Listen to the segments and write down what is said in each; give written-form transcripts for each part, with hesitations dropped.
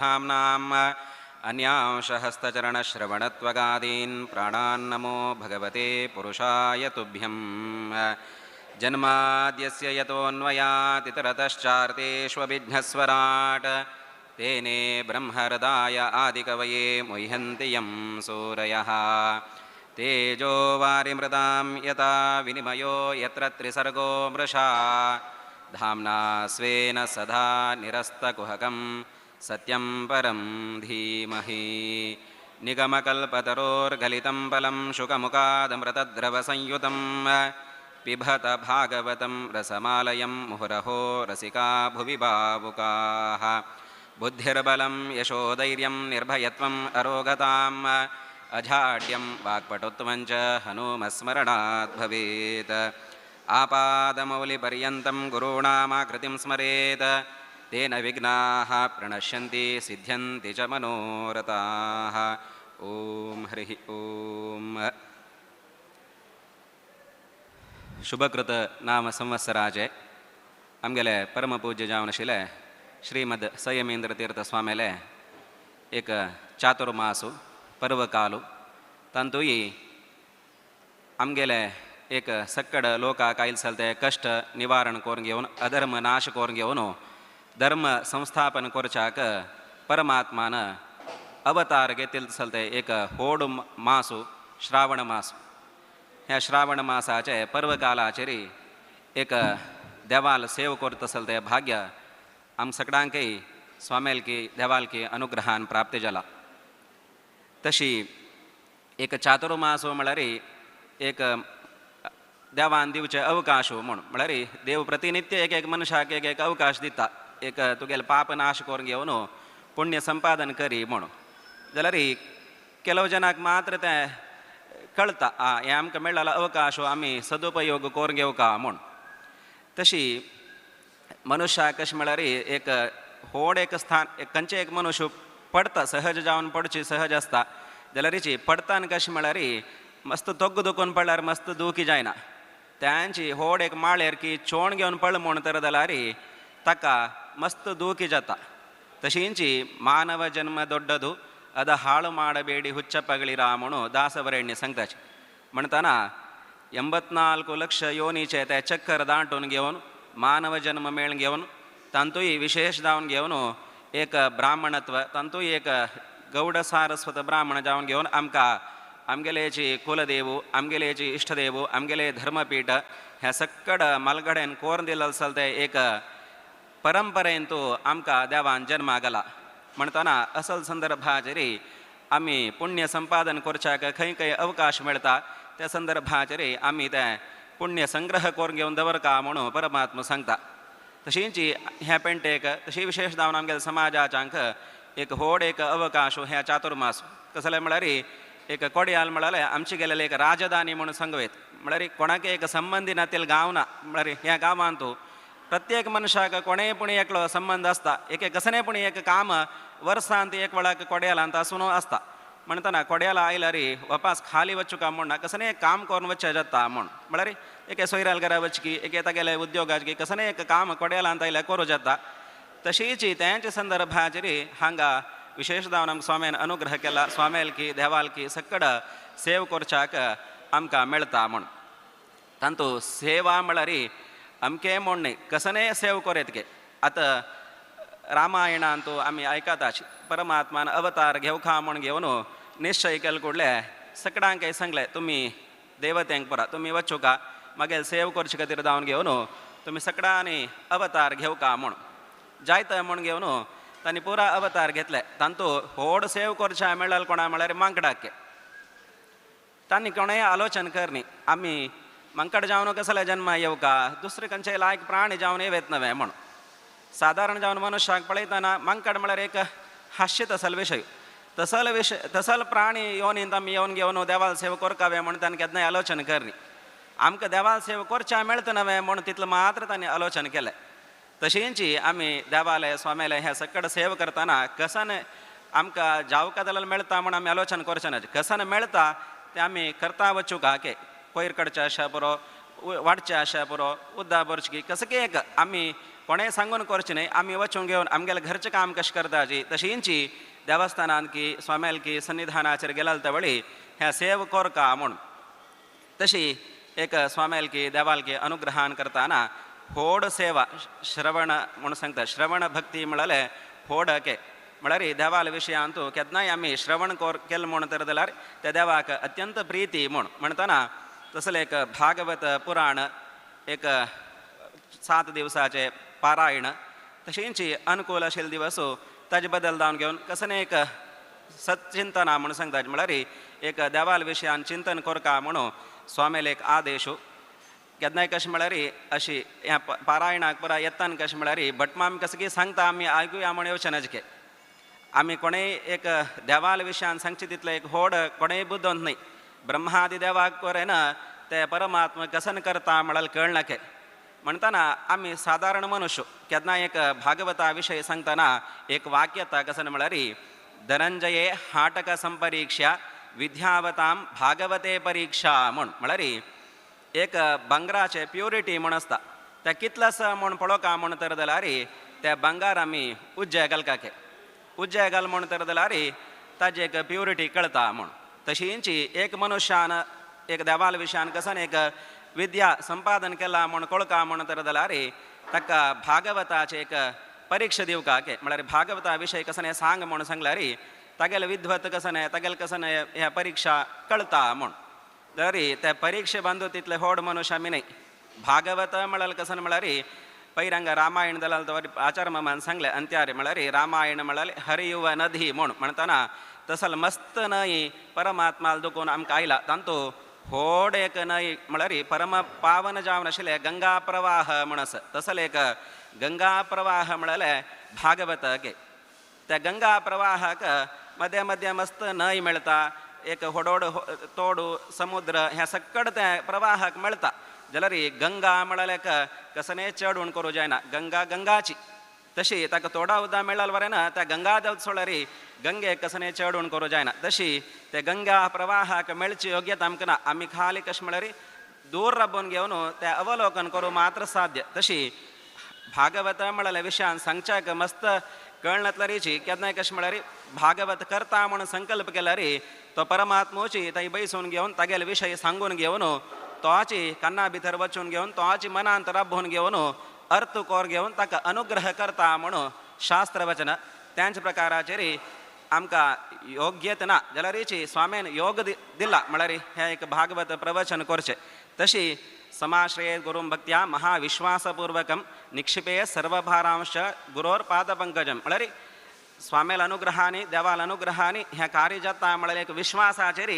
धाम्नाम् अन्यांश हस्तचरणश्रवणत्वगादीन् प्राणान् नमो भगवते पुरुषाय तुभ्यं। जन्माद्यस्य यतोऽन्वयातितरतश्चार्तेष्वभिघ्नस्वराट् तेने ब्रह्महृदाय आदिकवये मुह्यन्ति यं सूरयः। तेजो वारिमृदां यथा विनिमयो यत्र त्रिसर्गो मृषा धाम्ना स्वेन सदा निरस्तकुहकं सत्यं परं धीमहि। निगमकल्पतरोर्गलितं फलं शुकमुखादमृतद्रवसंयुतं पिबत भागवतं रसमालयं मुहुरहो रसिका भुवि भावुकाः। बुद्धिर्बलं यशोधैर्यं निर्भयत्वम् अरोगताम् अजाड्यं वाक्पटुत्वं च हनुमस्मरणात् भवेत्। आपादमौलिपर्यन्तं गुरूणामाकृतिं स्मरेत् तेन विघ्नाः प्रणश्यन्ति सिद्ध्यन्ति च मनोरथाः। ॐ हरिः ॐ। शुभकृत नाम संवत्सराचे आमगेले परमपूज्य जावन आशिल्ले श्रीमद संयमेंद्र तीर्थ स्वामीले एक चातुर्मासु पर्वकालु तांतूय आमगेले एक सक्कड लोकाक आयल चलते कश्ट निवारण करून घेवन अधर्म नाश करून घेवन धर्म संस्थापन करच्याक परमात्मान अवतार घेतिल्ले चलते एक होड मासु श्रावण मास। ह्या श्रावण मासाचे पर्वकालाचेर एक देवाल सेव करता चलते भाग्य आम सगळ्यांकय स्वामेलकी देवालकी अनुग्रहान प्राप्त जाला। तशी एक चातुर्मासो म्हळ्यार एक देवान दिवचे अवकाश म्हूण म्हळ्यार देव प्रतिनित्य एक एक मनशाक एक एक अवकाश दिता एक तुगेले पाप नाश करून घेवन पुण्य संपादन करी म्हूण। जाल्यार ಕೆಲವು जनाक मात्र तें कळटा आ हें आमकां मेळ्ळो अवकाश आमी सदुपयोग करून घेवका म्हूण। तशी मनुष्याक कशें म्हळ्यार एक होड एक स्थान खंयचें एक मनुष्य पडता सहज जावन पडची सहज आसता जाल्यार पडताना कशें म्हळ्यार मस्त तोग्ग दुखून पडल्यार मस्त दुखी जायना त्यांची होड एक माळेर की चोण घेवन पड म्हूण तर जाल्यार ताका मस्त दुखी जाता। तशींची मानव जन्म ದೊಡ್ಡದು ಅದ ಹಾಳು ಮಾಡಬೇಡಿ ಹುಚ್ಚಪಗಳಿರಾ म्हणून दासवरेण्य सांगताचे। म्हणताना 84 लक्ष योनीचे ते चक्कर दांटून घेवन मानव जन्म मेळून घेवन तांतूय विशेष जावन घेवन एक ब्राह्मणत्व तांतूय एक गौड सारस्वत ब्राह्मण जावन घेवन आमकां आमगेलेची कुलदेव आमगेलेची इष्टदेव आमगेले धर्मपीठ ह्या सक्कड मालगडेन कोरून दिलें चलते एक परंपरेन तो आमकां देवान जन्मा घाला। म्हणताना असल संदर्भाचेर आमी पुण्य संपादन करच्याक खंय खंय अवकाश मेळटा त्या संदर्भाचेर आमी तें पुण्य संग्रह करून घेवन दवरका म्हणून परमात्मा सांगता। तशींच ह्या पेंटेक तशी विशेष जावन आमगेल्या समाजाच्यांक एक व्हड एक अवकाश ह्या चातुर्मास कसलें म्हळ्यार एक कोडयाल म्हळ्यार आमचे गेलेले एक राजधानी म्हणून सांगूं येत म्हळ्यार कोणाक एक संबंदी नातील गांव ना म्हळ्यार ह्या गांवांत प्रत्येक मनशाक कोणेय पूण एकलो संबंद आसता एक कसलें पूण एक काम वर्सांत एक वेळाक कोडयालांत आसून आसता। म्हणटना कोडयाला आयल्यार वापास खाली वचूका म्हूण ना कसलें एक काम करून वचचें जाता म्हूण म्हळ्यार एके सोयऱ्याल घरा वचकी एके तागेले उद्योगाचकी कसलें एक काम कोडयालांत आयल्यार करूं जाता। तशीच तेंच्या संदर्भाचेर हांगा विशेष जावन आमकां स्वाम्यान अनुग्रह केला स्वामेलकी देवालकी सक्कड सेव करच्याक आमकां मेळटा म्हूण। तांतू सेवा म्हळ्यार अमकें म्हूण न्ही कसलेंय सेव करेत गे। आतां रामायणांत आमी आयकता परमात्मान अवतार घेवखा म्हूण घेवन निश्चय केले कुडले सगळ्यांक सांगलें तुमी देवतेंक परा तुमी वचूका मागीर सेव करचे खातीर जावन घेवन तुमी सगळ्यांनी अवतार घेवका म्हूण जायत म्हूण घेवन तांणी पुरा अवतार घेतले। तांतू व्हड सेव करचे मेळ्ळें कोणा म्हळ्यार मांकडाक तांणी कोणेय आलोचन करनी आमी मांकड जावन कसले जन्म येवका दुसरे खंयचे लायक प्राणी जावन येत नवे म्हूण। सादारण जावन मनुष्याक पळयतना मांकड म्हळ्यार एक हास्य तसल विशय तसल विशय तसल प्राणी योनींत आमी येवन घेवन देवाल सेवा करकावे म्हूण तांणी केन्नाय आलोचन करनी आमकां देवाल सेवा करच्या मेळटा नवें म्हूण तितलें मात्र तांणी आलोचन केलें। तशींच आमी देवाले स्वाम्याले हे सकड सेवा करतना कसन आमकां जावका जाल्यार मेळटा म्हूण आमी आलोचन करचें ना कसन मेळटा तें आमी करता वचूका के कोयर काडचें आशा पुरो वाडचें आशा पुरो उद्दा भरची कसकें एक आमी कोणें सांगून करचें न्हय आमी वचून घेवन आमगेलें घरचें काम कशें करताची तशींची देवस्थानान की स्वाम्याल की सन्निधानाचेर गेल्याल तवळी ह्या सेव कोरका म्हूण तशी एक स्वाम्याल की देवाल की अनुग्रहान करताना होड सेवा श्रवण म्हूण सांगता श्रवण भक्ती म्हळ्यार होड के म्हळ्यार देवाल विशयांतू केन्नाय आमी श्रवण कोर केलें म्हूण तर जाल्यार त्या देवाक अत्यंत प्रिती म्हूण म्हणटना तसलें एक भागवत पुराण एक 7 दिवसाचें पारायण तशेंच अनुकूल आशिल्ले दिवस ताजे बदल जावन घेवन कसलें एक सच्चिंतना म्हूण सांगता म्हळ्यार एक देवाल विशयान चिंतन करका म्हणून स्वामीले एक आदेश केन्नाय कशें म्हळ्यार अशी ह्या पारायणाक पुरा येतान कशें म्हळ्यार भटमाम कसं की सांगता आमी आयकुया म्हूण येवचें नाजके आमी कोणेय एक देवाल विशयान सांगचे तितलें एक होड कोणेय बुद्दोंत न्हय ब्रह्मादि देवाक कोरेना ते परमात्मा कसन करता म्हळ्यार कळनाके म्हणटना आमी सादारण मनुष्य केन्ना एक भागवता विशय सांगतना एक वाक्य येता कसन म्हळ्यार धनंजये हाटक संपरीक्षा विद्यावतां भागवते परीक्षा म्हूण म्हळ्यार एक भांगराचें प्युरिटी म्हूण आसता त्या कितलासा म्हूण पळोवका म्हूण तर जाल्यार त्या भांगर आमी उज्जे घालकाके उज्जे घाल म्हूण तर जाल्यार ताजी एक प्युरिटी कळता म्हूण तशींच एक मनुष्यान एक देवाल विशयान कसन एक विद्या संपादन केला म्हूण कळका म्हूण तर जाल्यार ताका भागवताचें एक परीक्षा दिवकाके म्हळ्यार भागवता विशय कसने सांग म्हूण सांगल्यार तागेले विद्वत कसने तागेले कसने ह्या परीक्षा कळता म्हूण जाल्यार त्या परीक्षे बांदू तितले होड मनुष्य आमी न्हय भागवत म्हळ्यार कसन म्हळ्यार पयरंग रामायण जाल्यार तो आचार्य मामान सांगलें अंत्यार म्हळ्यार रामायण म्हळ्यार हरियुव नदी म्हूण म्हणटना तसल मस्त न्हय परमात्माल दुखून आमकां आयला तांतू होड एक न्हय म्हळ्यार परम पावन जावन आशिल्लें गंगा प्रवाह म्हूण आसा तसल एक गंगा प्रवाह म्हळ्यार भागवत के त्या गंगा प्रवाहाक मदें मदें मस्त न्हंय मेळटा एक होडोड तोडू समुद्र ह्या सकड त्या प्रवाहाक मेळटा जाल्यार गंगा म्हळ्यार कसने चड उण करूं जायना गंगा गंगाची तशी ताका तोडा उदक मेळ्ळाल बरें ना त्या गंगा देवत सोडल्यार गंगे कसने चड उण करूं जायना तशी ते गंगा प्रवाहाक मेळची योग्यता आमकां ना आमी खाली कशें म्हळ्यार दूर राबोवन घेवन तें अवलोकन करूं मात्र साध्य तशी भागवत म्हळ्यार विशयान सांगच्याक मस्त कळनातल्यारीची केन्नाय कशें म्हळ्यार भागवत करता म्हूण संकल्प केल्यार तो परमात्मोची थंय बैसून घेवन तागेले विशय सांगून घेवन तोची काना भितर वचून घेवन तोची मनांत राबोवन घेवन अर्थ कोर घेवन ताका अनुग्रह करता म्हणून शास्त्रवचन त्याच प्रकाराचेर आमकां योग्यत ना जाल्यारीची स्वाम्यान योग दिला म्हळ्यार हें एक भागवत प्रवचन करचें तशी समाश्रये गुरुं भक्त्या महाविश्वासपूर्वकं निक्षिपे सर्वभारांश गुरोर पादपंकजं म्हळ्यार स्वाम्याल अनुग्रहानी देवाल अनुग्रहानी ह्या कार्य जाता म्हळ्यार एक विश्वासाचेर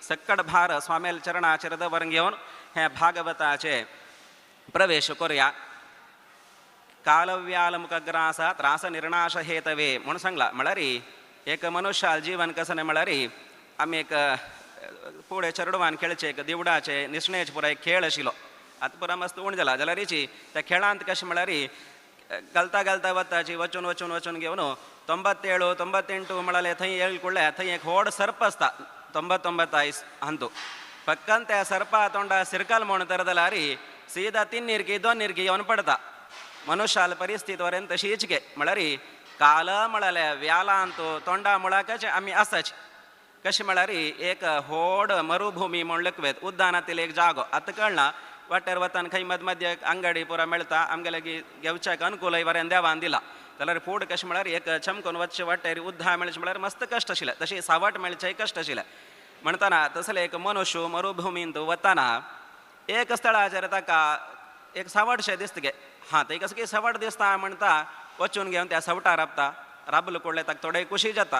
सक्कड भार स्वाम्याल चरणाचेर दवरून घेवन हें भागवताचे प्रवेश करुया कालव्यालमुखग्रास त्रास निर्णाश हेतवे म्हूण सांगला म्हळ्यार एक मनुष्याल जीवन कसं म्हळ्यार आमी एक फुडें चेडवान खेळचें एक दिवडाचें निसणेचें पुराय खेळ आशिल्लो आतां पुरा मस्त उण जाला जाल्यारीची त्या खेळांत कशें म्हळ्यार घालता घालता वताची वचून वचून वचून घेवन 97 98 म्हळ्यार थंय येळ कुडल्या थंय एक व्हड सर्प आसता 99 हांतू पक्कन त्या सर्पा तोंडा सिरकल म्हूण तर जाल्यार सीधा 3 निरकी 2 निरकी येवन पडता मनुष्याल परिस्थिती वरेन तशीच गे म्हळ्यार काल म्हळ्यार व्यालांत तोंडा मुळाकच आमी आसाच कशें म्हळ्यार एक व्हड मरुभूमी म्हूण लकवेत उद्यानांतले एक जागो आतां कळना वाटेर वतान खंय मद मध्य अंगडी पुरा मेळटा आमगेले घेवच्याक अनुकूल बरें देवान दिला जाल्यार फूड कशें म्हळ्यार एक चमकून वचचे वाटेर उद्दा मेळचें म्हळ्यार मस्त कश्ट आशिल्लें तशें सावट मेळचें कश्ट आशिल्लें म्हणटना तसलें एक मनुष्य मरुभुमींत वतना एक स्थळाचेर ताका एक सावटशें दिसता गे हां थंय कसं की सवट दिसता म्हणटा वचून घेवन त्या सवटा राबता राबलो कोडले ताका थोडे खुशी जाता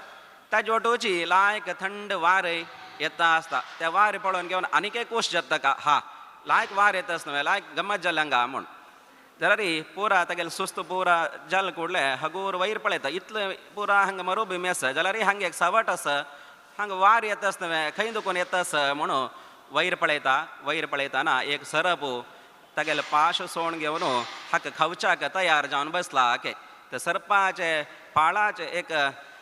ताजे वटोवची लायक थंड वारें येता आसता त्या वारें पळोवन घेवन आनीक एक खोश जाता का हा लायक वार येताच न्हय लायक गमत जालें हांगा म्हूण जाल्यार पुरा तागेले सुस्त पुरा जल कुडलें हगूर वयर पळयता इतलें पुरा हांगा मरुभूमी आसा जाल्यार हांगा एक सवट आसा हांगा वार येताच न्हय खंय दुखून येता आसा म्हणून वयर पळयता वयर पळयतना एक सरप तागेले पाश सोण घेवन हाका खावच्याक तयार जावन बसला के ते सर्पाचे पाळाचे एक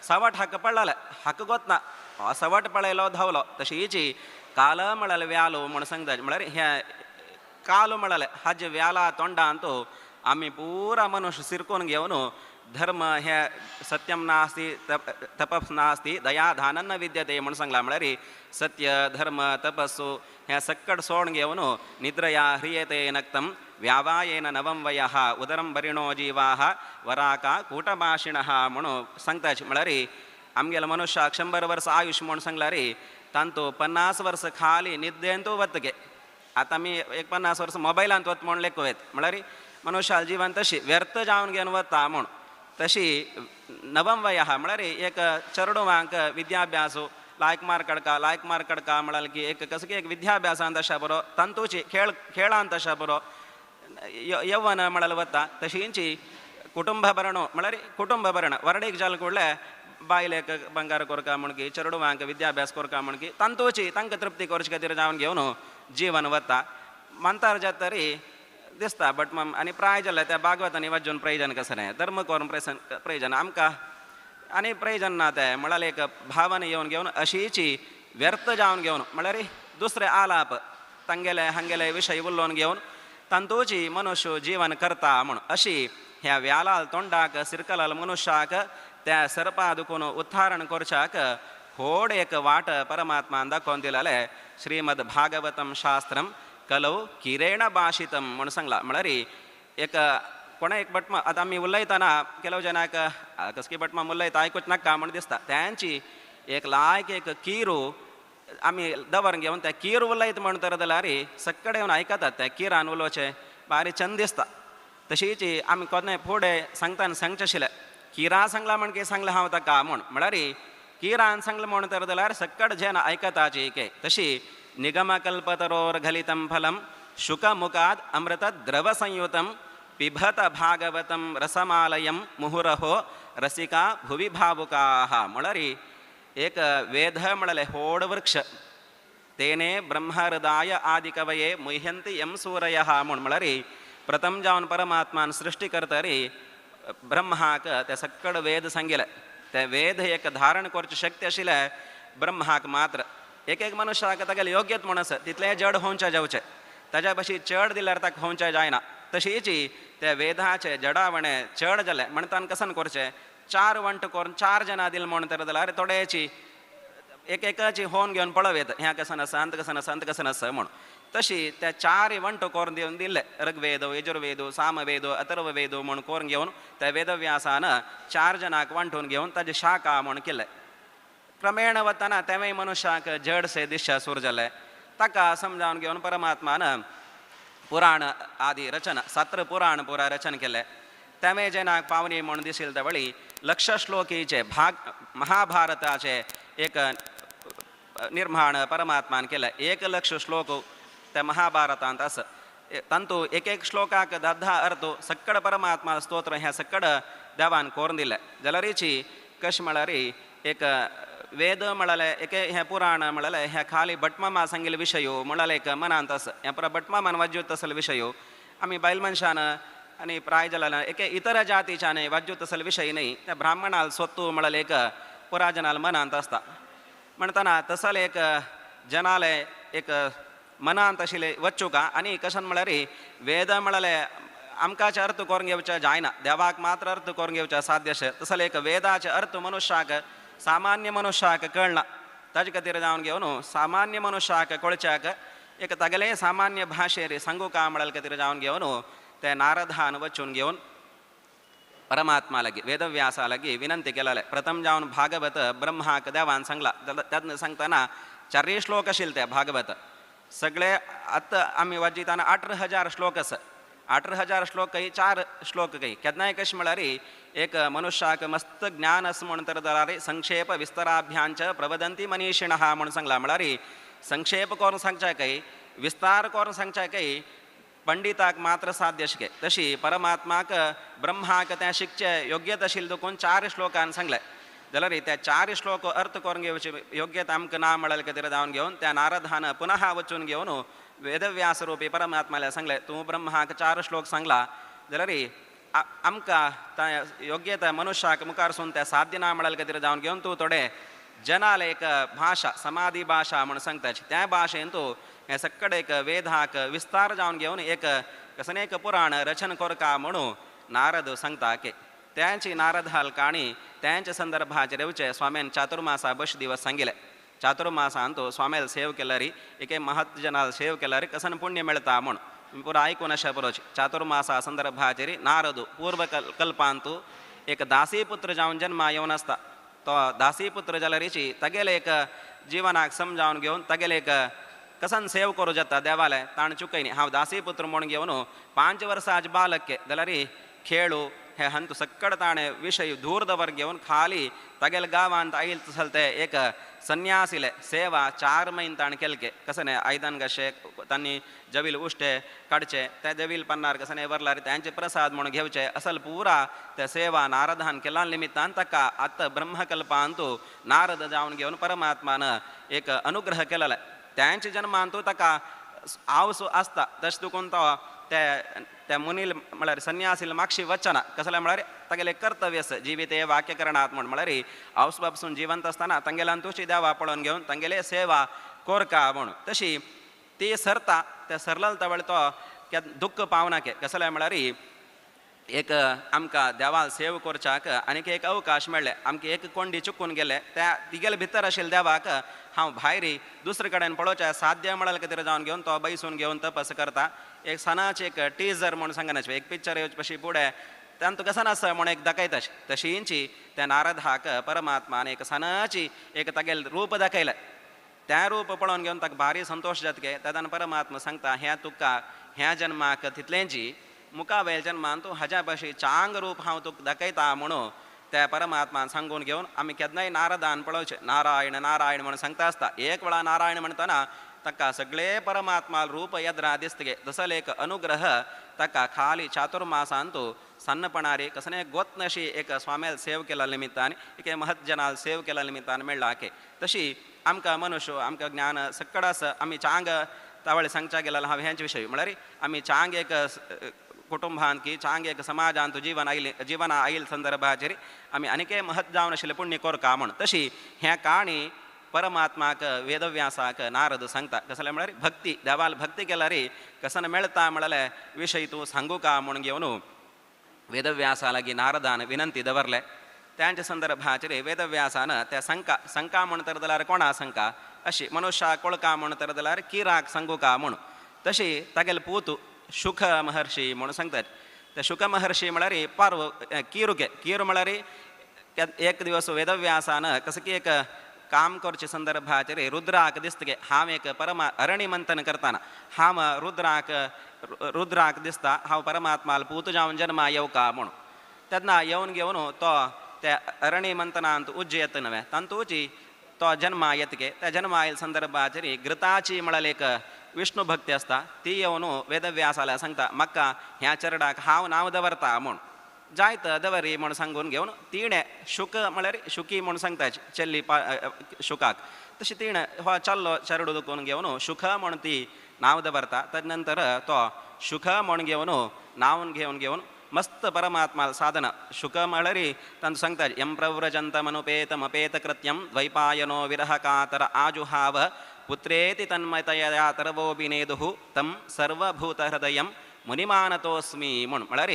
सवट हाका पडलें हाका गोतना सवट पळयलो धांवलो तशीची काल म्हळ्यार व्यालो म्हूण सांगता म्हळ्यार हें काल म्हळ्यार हाजे व्याला तोंडांत आमी पुरा मनुष्य सिरकोन घेवन धर्म हे सत्यम नास्ति तपस नास्ति दयाधानन न विद्यते म्हूण सांगलां. म्हळ्यार सत्य धर्म तपस्सु हें सक्कड सोडून घेवन निद्रया ह्रियते नक्तं व्यावायेन नवं वयः उदरं भरिणो जीवाः वराका कूटभाषिणः म्हणून सांगता. म्हळ्यार आमगेल्या मनुष्याक 100 वर्स आयुष्य म्हूण सांगल्यार तांतू 50 वर्स खाली निद्देंतू वतगे. आतां आमी एक 50 वर्स मोबायलांत वत म्हूण लेखूं येत. म्हळ्यार मनुष्याल जीवन तशी व्यर्थ जावन घेवन वता म्हूण. तशी नवम वयः म्हळ्यार एक चेडवांक विद्याभ्यास लायक मार्क कडका लायक मार्क कडका म्हळ्यार की एक कसं की एक विद्याभ्यासांत अशा बरो तांतूची खेळ खेळांत अशा बरो यव्वन म्हळ्यार वता. तशींची कुटुंब भरणो म्हळ्यार कुटुंब भरण वरडीक जाल कुडले बायलेक बंगार कोरका म्हण की चेडवांक विद्याभ्यास कोरका म्हण की तांतूची तांकां तृप्ती करचे खातीर जावन घेवन जीवन वता. मानतार जात तरी दिसता बट मम आनी प्राय जाल्यार त्या भागवतांनी वाजून प्रयोजन कसं न्हय धर्म करून प्रयोजन आमकां आनी प्रयोजन ना तें म्हळ्यार एक भावना येवन घेवन अशीची व्यर्थ जावन घेवन म्हळ्यार दुसरे आलाप तांगेले हांगेले विशय उलोवन घेवन तांतूची मनुष्य जीवन करता म्हूण. अशी ह्या व्यालाल तोंडाक सिरकलाल मनुष्याक त्या सर्पा दुखून उद्धारण करच्याक होड एक वाट परमात्मान दाखोवन दिलेलें श्रीमद भागवतम शास्त्रम कलौ किरेण भाषितम म्हूण सांगलां. म्हळ्यार एक कोणा एक बटमा आतां आमी उलयतना ಕೆಲವು जनाक कसकी बटमा उलयता आयकूच नाका म्हूण दिसता. त्यांची एक लायक एक कीरू आमी दवर घेवन त्या कीर उलयत म्हूण तर जाल्यार सक्कडे येवन आयकतात. त्या किरान उलोवचें बारी चंद दिसता. तशीच आमी कोणें फुडें सांगतना सांगचें आशिल्लें किरा सांगला म्हण की सांगलें हांव ताका म्हूण. म्हळ्यार किरान सांगलें म्हूण तर जाल्यार सक्कड जेन आयकताची के. तशी निगमकल्पतरोर्घलितं फलं शुकमुखाद् अमृतद्रवसंयुतं पिबत भागवतं रसमालयं मुहुरहो रसिका भुवि भावुकाः. म्हळ्यार एक वेद म्हळ्यार होड वृक्ष तेने ब्रह्महृदाय आदिकवये मुह्यन्ति यं सूरयः म्हूण. म्हळ्यार प्रथम जावन परमात्मान सृष्टी करतरी ब्रह्माक ते सक्कड वेद सांगिल्ले ते वेद एक धारण करची शक्ती आशिल्ले ब्रह्माक मात्र. एक एक मनुष्याक तागेले योग्यत म्हूण आसा तितलें जड होवचें जावचें ताज्या भशेन चड दिल्यार ताका होवचें जायना. तशीच त्या वेदाचे जडावणें चड जालें म्हणटान कसन करचें 4 वंट करून 4 जाणां दिल म्हूण तर जाल्यार थोड्याची एक एकाची होवन घेवन पळोवं येता ह्या कसन आसा अंत कसन आसा अंत कसन आसा म्हूण. तशी त्या 4 वंट करून दिवन दिल्ले ऋग्वेद यजुर्वेद सामवेद अथर्ववेद म्हूण करून घेवन त्या वेदव्यासान 4 जाणांक वांटून घेवन ताजी शाखा म्हूण केले. क्रमेण वतना तेंवूय मनुष्याक जडशें दिश्य सूर जालें. ताका समजावन घेवन परमात्मान पुराण आदी रचना 7 पुराण पुरा रचन केलें. तेंवूय जेन्ना पावनी म्हूण दिशिल्ले त्या वेळी लक्ष श्लोकीचे भाग महाभारताचे एक निर्माण परमात्मान केलें. 1 लक्ष श्लोक त्या महाभारतांत आसा. तांतू एक एक श्लोकाक 10 अर्थ सक्कड परमात्मा स्तोत्र हें सक्कड देवान कोरून दिलें. जाल्यारीची कशें म्हळ्यार एक वेद म्हळ्यार एक हें पुराण म्हळ्यार हें खाली भटमामा सांगिल्ले विशयो म्हळ्यार एक मनांत आसा हें पुरा भटमामान वाज्यूत आसले विशयो आमी बायल मनशान आनी प्राय जाल्यार एके इतर जातीच्यान वाज्यूत आसले विशय न्हय त्या ब्राह्मणाल स्वत्तू म्हळ्यार एक पुरा जनाल मनांत आसता. म्हणटना तसले एक जनाले एक मनांत आशिल्ले वच्चुका आनी कशें म्हळ्यार वेद म्हळ्यार आमकांच अर्थ करून घेवचें जायना देवाक मात्र अर्थ करून घेवचें साध्य अशें. तसले एक वेदाचे अर्थ मनुष्याक सामान्य मनुष्याक कळना. ताजे खातीर जावन घेवन सामान्य मनुष्याक कळच्याक एक तागेले सामान्य भाशेर सांगू का म्हळ्यार खातीर जावन घेवन ते नारदान वचून घेवन परमात्मा लागीं वेदव्यासा लागीं विनंती केलेले. प्रथम जावन भागवत ब्रह्माक देवान सांगला. तेन्ना सांगतना 4 श्लोक आशिल्ले ते भागवत सगळे आतां आमी वाजिताना 18,000 श्लोक आसा. 18,000 श्लोक काही 4 श्लोक काही केन्नाय कशें म्हळ्यार एक मनुष्याक मस्त ज्ञान आसा म्हूण तर जाल्यार संक्षेप विस्ताराभ्यांच प्रवदंती मनीषिणः म्हूण सांगलां. म्हळ्यार संक्षेप करून सांगच्या काही विस्तार करून सांगच्या काही पंडिताक मात्र साध्य शिके. तशी परमात्माक ब्रह्माक तें शिकचें योग्यता आशिल्लें देखून 4 श्लोकान सांगलें. जाल्यार त्या 4 श्लोक अर्थ करून घेवचे योग्यता आमकां ना म्हळ्यार खातीर जावन घेवन त्या नारदान पुनः वचून घेवन वेदव्यास रूपी परमात्माल्या सांगलें तूं ब्रह्माक 4 श्लोक सांगला जाल्यार आमकां त्या योग्यता मनुष्याक मुखार सून त्या साध्य ना म्हळ्यार खातीर जावन घेवन तूं थोडे जनाल एक भाशा समाधी भाशा म्हूण सांगता त्या भाशेन तूं हें सक्कड एक वेदाक विस्तार जावन घेवन एक कसने एक पुराण रचन कोरका म्हणून नारद सांगता के त्यांची नारद हाल काणी त्यांच्या संदर्भाचे रेवचे स्वाम्यान चातुर्मासा बश दिवस सांगिले. चातुर्मासांतु स्वाम्याला सेव केल्यारी एके महत् जनाला सेव केल्यारी कसन पुण्य मेळता म्हूण पुरा आयकून अशा बरोच. चातुर्मासा संदर्भाचेर नारद पूर्व कल्पांतु एक दासीपुत्र जावन जन्मा येवन आसता. तो दासीपुत्र जाल्यारीची तागेले एक जिवनाक समजावन घेवन तागेले एक कसन सेव करूं जाता देवाले ताणें चुकयनी हांव दासीपुत्र म्हूण घेवन 5 वर्सां बालक जाल्यार खेळू हे हंतु सक्कड ताणें विशय दूर दवर घेवन खाली तागेले गांवांत आयल चलते एक संन्यासीले सेवा 4 म्हयने ताणें केलके. कसने आयदन कशें तांणी जवील उश्टे काडचे त्या जवील पन्नार कसने वरलार त्यांचे प्रसाद म्हणून घेवचे असल पुरा त्या सेवा नारदान केला निमित्तान ताका आतां ब्रह्मकल्पांतु नारद जावन घेवन परमात्मान एक अनुग्रह केलेलो. त्यांच्या जन्मांतु ताका आवसो आसता तशें तुकून तो त्या मुनील म्हळ्यार संन्यासील मागशी वचना. कसलें म्हळ्यार तागेलें कर्तव्य आसा जिविते वाक्यकरणात म्हूण म्हळ्यार आवस बापसून जिवंत आसतना तांगेल्यान तुशी देवा पळोवन घेवन तांगेले सेवा कोरका म्हूण. तशी ती सरता त्या सरलल तवळ तो दुःख पावना के. कसलें म्हळ्यार एक आमकां देवाल सेव करच्याक आनीक एक अवकाश मेळ्ळे आमकां एक कोंडी चुकून गेले त्या तिगेले भितर आशिल्ले देवाक हांव भायर दुसरे कडेन पळोवचें साध्य म्हळ्यार खातीर जावन घेवन तो बैसून घेवन तपस करता. एक सणाचें एक टिजर म्हूण सांगना एक पिक्चर येवचे पशी फुडें तांतूं कसन आसा म्हूण एक दाखयता तशींची त्या नारदाक परमात्मान एक सणाची एक तागेलें रूप दाखयलें. त्या रूप पळोवन घेवन ताका भारी संतोश जातके. तेन्ना परमात्मा सांगता ह्या तुका ह्या जन्माक तितलेंची मुखावेल जन्मान तूं हाज्या भाशेन चांग रूप हांव तुका दाखयता म्हणून त्या परमात्मान सांगून घेवन आमी केन्नाय नारदान पळोवचें नारायण नारायण म्हणून सांगता आसता. एक वेळा नारायण म्हणटना ताका सगळे परमात्मा रूप यद्रा दिसतगे तसले एक अनुग्रह ताका खाली चातुर्मासांतु सन्नपणारे कसने गोतनशी एक स्वाम्याल सेव केला निमित्तान एक महत् जनाल सेव केला निमित्तान मेळ्ळा के. तशी आमकां मनुष्य आमकां ज्ञान सक्कड आसा आमी चांग तावळ सांगच्या गेला हांव हेंच विशय म्हळ्यार आमी चांग एक कुटुंबांत की चांग एक समाजांत जीवन आयले जिवना आयल संदर्भाचेर आमी आनीकय महत् जावन आशिल्लें पुण्य कोरका म्हूण. तशी ह्या काणी परमात्माक वेदव्यासाक नारद सांगता. कसलें म्हळ्यार भक्ती देवाल भक्ती केल्यार कसन मेळता म्हळ्यार विशय तूं सांगू का म्हूण घेवन वेदव्यासा लागीं नारदान विनंती दवरले. त्यांच्या संदर्भाचेर वेदव्यासान त्या संका संका म्हूण तर जाल्यार कोणा संका अशी मनुष्याक कोळका म्हूण तर जाल्यार किराक सांगू का म्हूण. तशी तागेले पूत शुक महर्षी म्हणून सांगतात. त्या शुक महर्षी म्हळ्यार पार्व किरुके किरू म्हळ्यार एक दिवस वेदव्यासान कसं की एक काम करचे संदर्भाचेर रुद्राक दिसतगे हांव एक परमा अरणी मंथन करतना हांव रुद्राक रुद्राक दिसता हांव परमात्माल पूत जावन जन्मा येवका म्हणून. तेन्ना येवन घेवन तो त्या अरणी मंथनांत उज्ज येता नवें तातूंची तो जन्मा येतके. त्या जन्मा आयल संदर्भाचेर घृताची म्हळ्यार एक विष्णु भक्ती आसता ती येवन वेदव्यासाला सांगता म्हाका ह्या चरडाक हांव नांव दवरता म्हूण जायत दवरी म्हूण सांगून घेवन तिणें शुक म्हळ्यार शुकी म्हूण सांगता चेल्ली शुकाक तशी तिणें हो चल्लो चरडू दुखून घेवन शुक म्हूण ती नांव दवरता. तद नंतर तो शुक म्हूण घेवन नांव घेवन घेवन मस्त परमात्मा साधना शुक म्हळ्यार तांचो सांगता यम प्रव्रजंतमनुपेतमपेतकृत्यं द्वैपायनो विरह कातर आजुहाव पुत्रेति तन्मयतया तरवोऽभिनेदुः तं सर्वभूतहृदयं मुनिमानतोऽस्मि म्हूण. म्हळ्यार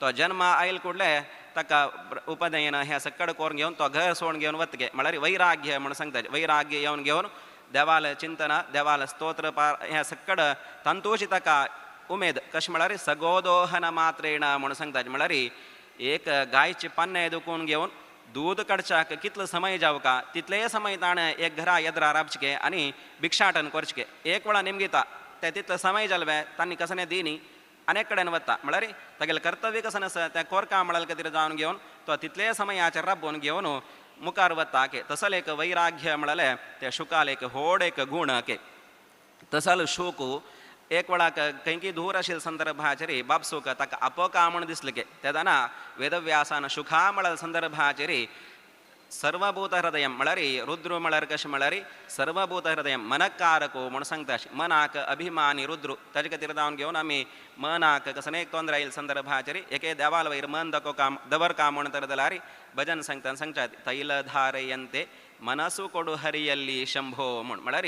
तो जन्म आयल कुडले ताका उपनयन हें सक्कड करून घेवन तो घर सोडून घेवन वतगे म्हळ्यार वैराग्य म्हूण सांगता. वैराग्य येवन घेवन देवाल चिंतन देवाल स्तोत्र पार हें सक्कड तांतूची ताका उमेद कशें म्हळ्यार सगोदोहन मात्रेण म्हूण सांगता. म्हळ्यार एक गायचे पन्ने दुखून घेवन दूद काडच्याक कितलो समय जावका तितलेय समय ताणें एक घरा येद्रा राबचके आनी भिक्षाटन करचके. एक वेळा निमगिता ते तितलो समय जाले तांणी कसने दिनी अनेक कडेन वता म्हळ्यार तागेलें कर्तव्य कसन आसा त्या कोरका म्हळ्यार खातीर जावन घेवन तो तितले समयाचेर राबोवन घेवन मुखार वता के. तसले एक वैराग्य म्हळ्यार त्या शुकाल एक व्हड एक गूण के. तसल शूक एक वेळाक खंयकी दूर आशिल्ल्या संदर्भाचेर बापसूक ताका अपका म्हूण दिसलें के. तेन्ना वेदव्यासान शुखा म्हळ्यार संदर्भाचेर सर्वभूत हृदय म्हळ्यार रुद्र म्हळ्यार कशें म्हळ्यार सर्वभूत हृदय मनकारको म्हूण सांगता. मनाक अभिमानी रुद्र ताजे खातीर जावन घेवन आमी मनाक कसलें एक तोंदर आयिल्ले संदर्भाचेर एके देवाल वयर मन दको काम दवर काम म्हण तर जाल्यार भजन सांगता सांगतात तैलधारयन्ते मनसू कोडू हरियल्ली शंभो म्हूण. म्हळ्यार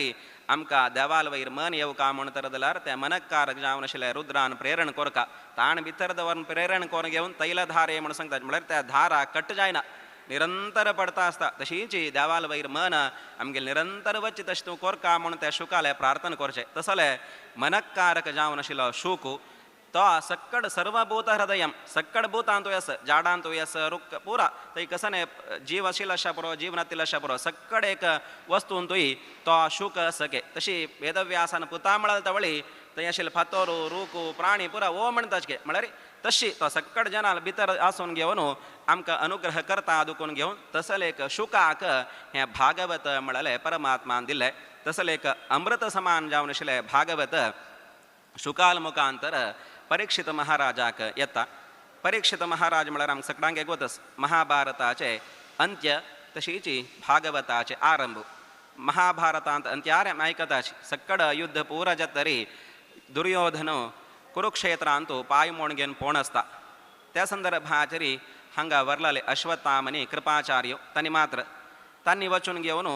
आमकां देवाल वयर मन येवका म्हूण तर जाल्यार त्या मनकारक जावन आशिल्ल्या रुद्रान प्रेरण कोरका ताण भितर दवरून प्रेरण करून घेवन तैलधारे म्हूण सांगतात. म्हळ्यार त्या धारा कट जायना निरंतर पडता आसता. तशीच देवाल वयर मन आमगेले निरंतर वचचे तशें तूं कोरका म्हूण त्या शुकाले प्रार्थना करचें. तसले मनकारक जावन आशिल्लो शूक तो सक्कड सर्वभूत हृदयम सक्कड भूतांतूय आस झाडांतूय आस रुख पुरा थंय कसने जीव आशिल्लो आशा पुरो जीव नातिल्लो आशा पुरो सक्कड एक वस्तूंतूय तो शूक सके. तशी वेदव्यासान पुता म्हळ्यार तवळी थंय आशिल्ले फातोरू रूख प्राणी पुरा ओ म्हणटाचे म्हळ्यार तशी तो सक्कड जनाल भितर आसून घेवन आमकां अनुग्रह करता दुखून घेवन तसले एक शुकाक हें भागवत म्हळ्यार परमात्मान दिलें. तसले एक अमृत समान जावन आशिल्लें भागवत शुकाल मुखांतर परीक्षित महाराजाक येता. परीक्षित महाराज म्हळ्यार आमकां सगळ्यांक एकवतच महाभारताचे अंत्य तशीच भागवताचे आरंभ. महाभारतांत अंत्यार आयकताची सक्कड युद्ध पुरा जातरी दुर्योधन कुरुक्षेत्रांतू पाय मोण घेवन पोण आसता. त्या संदर्भाचेर हांगा वरलाले अश्वत्थाम आनी कृपाचार्य तांणी मात्र तांणी वचून घेवन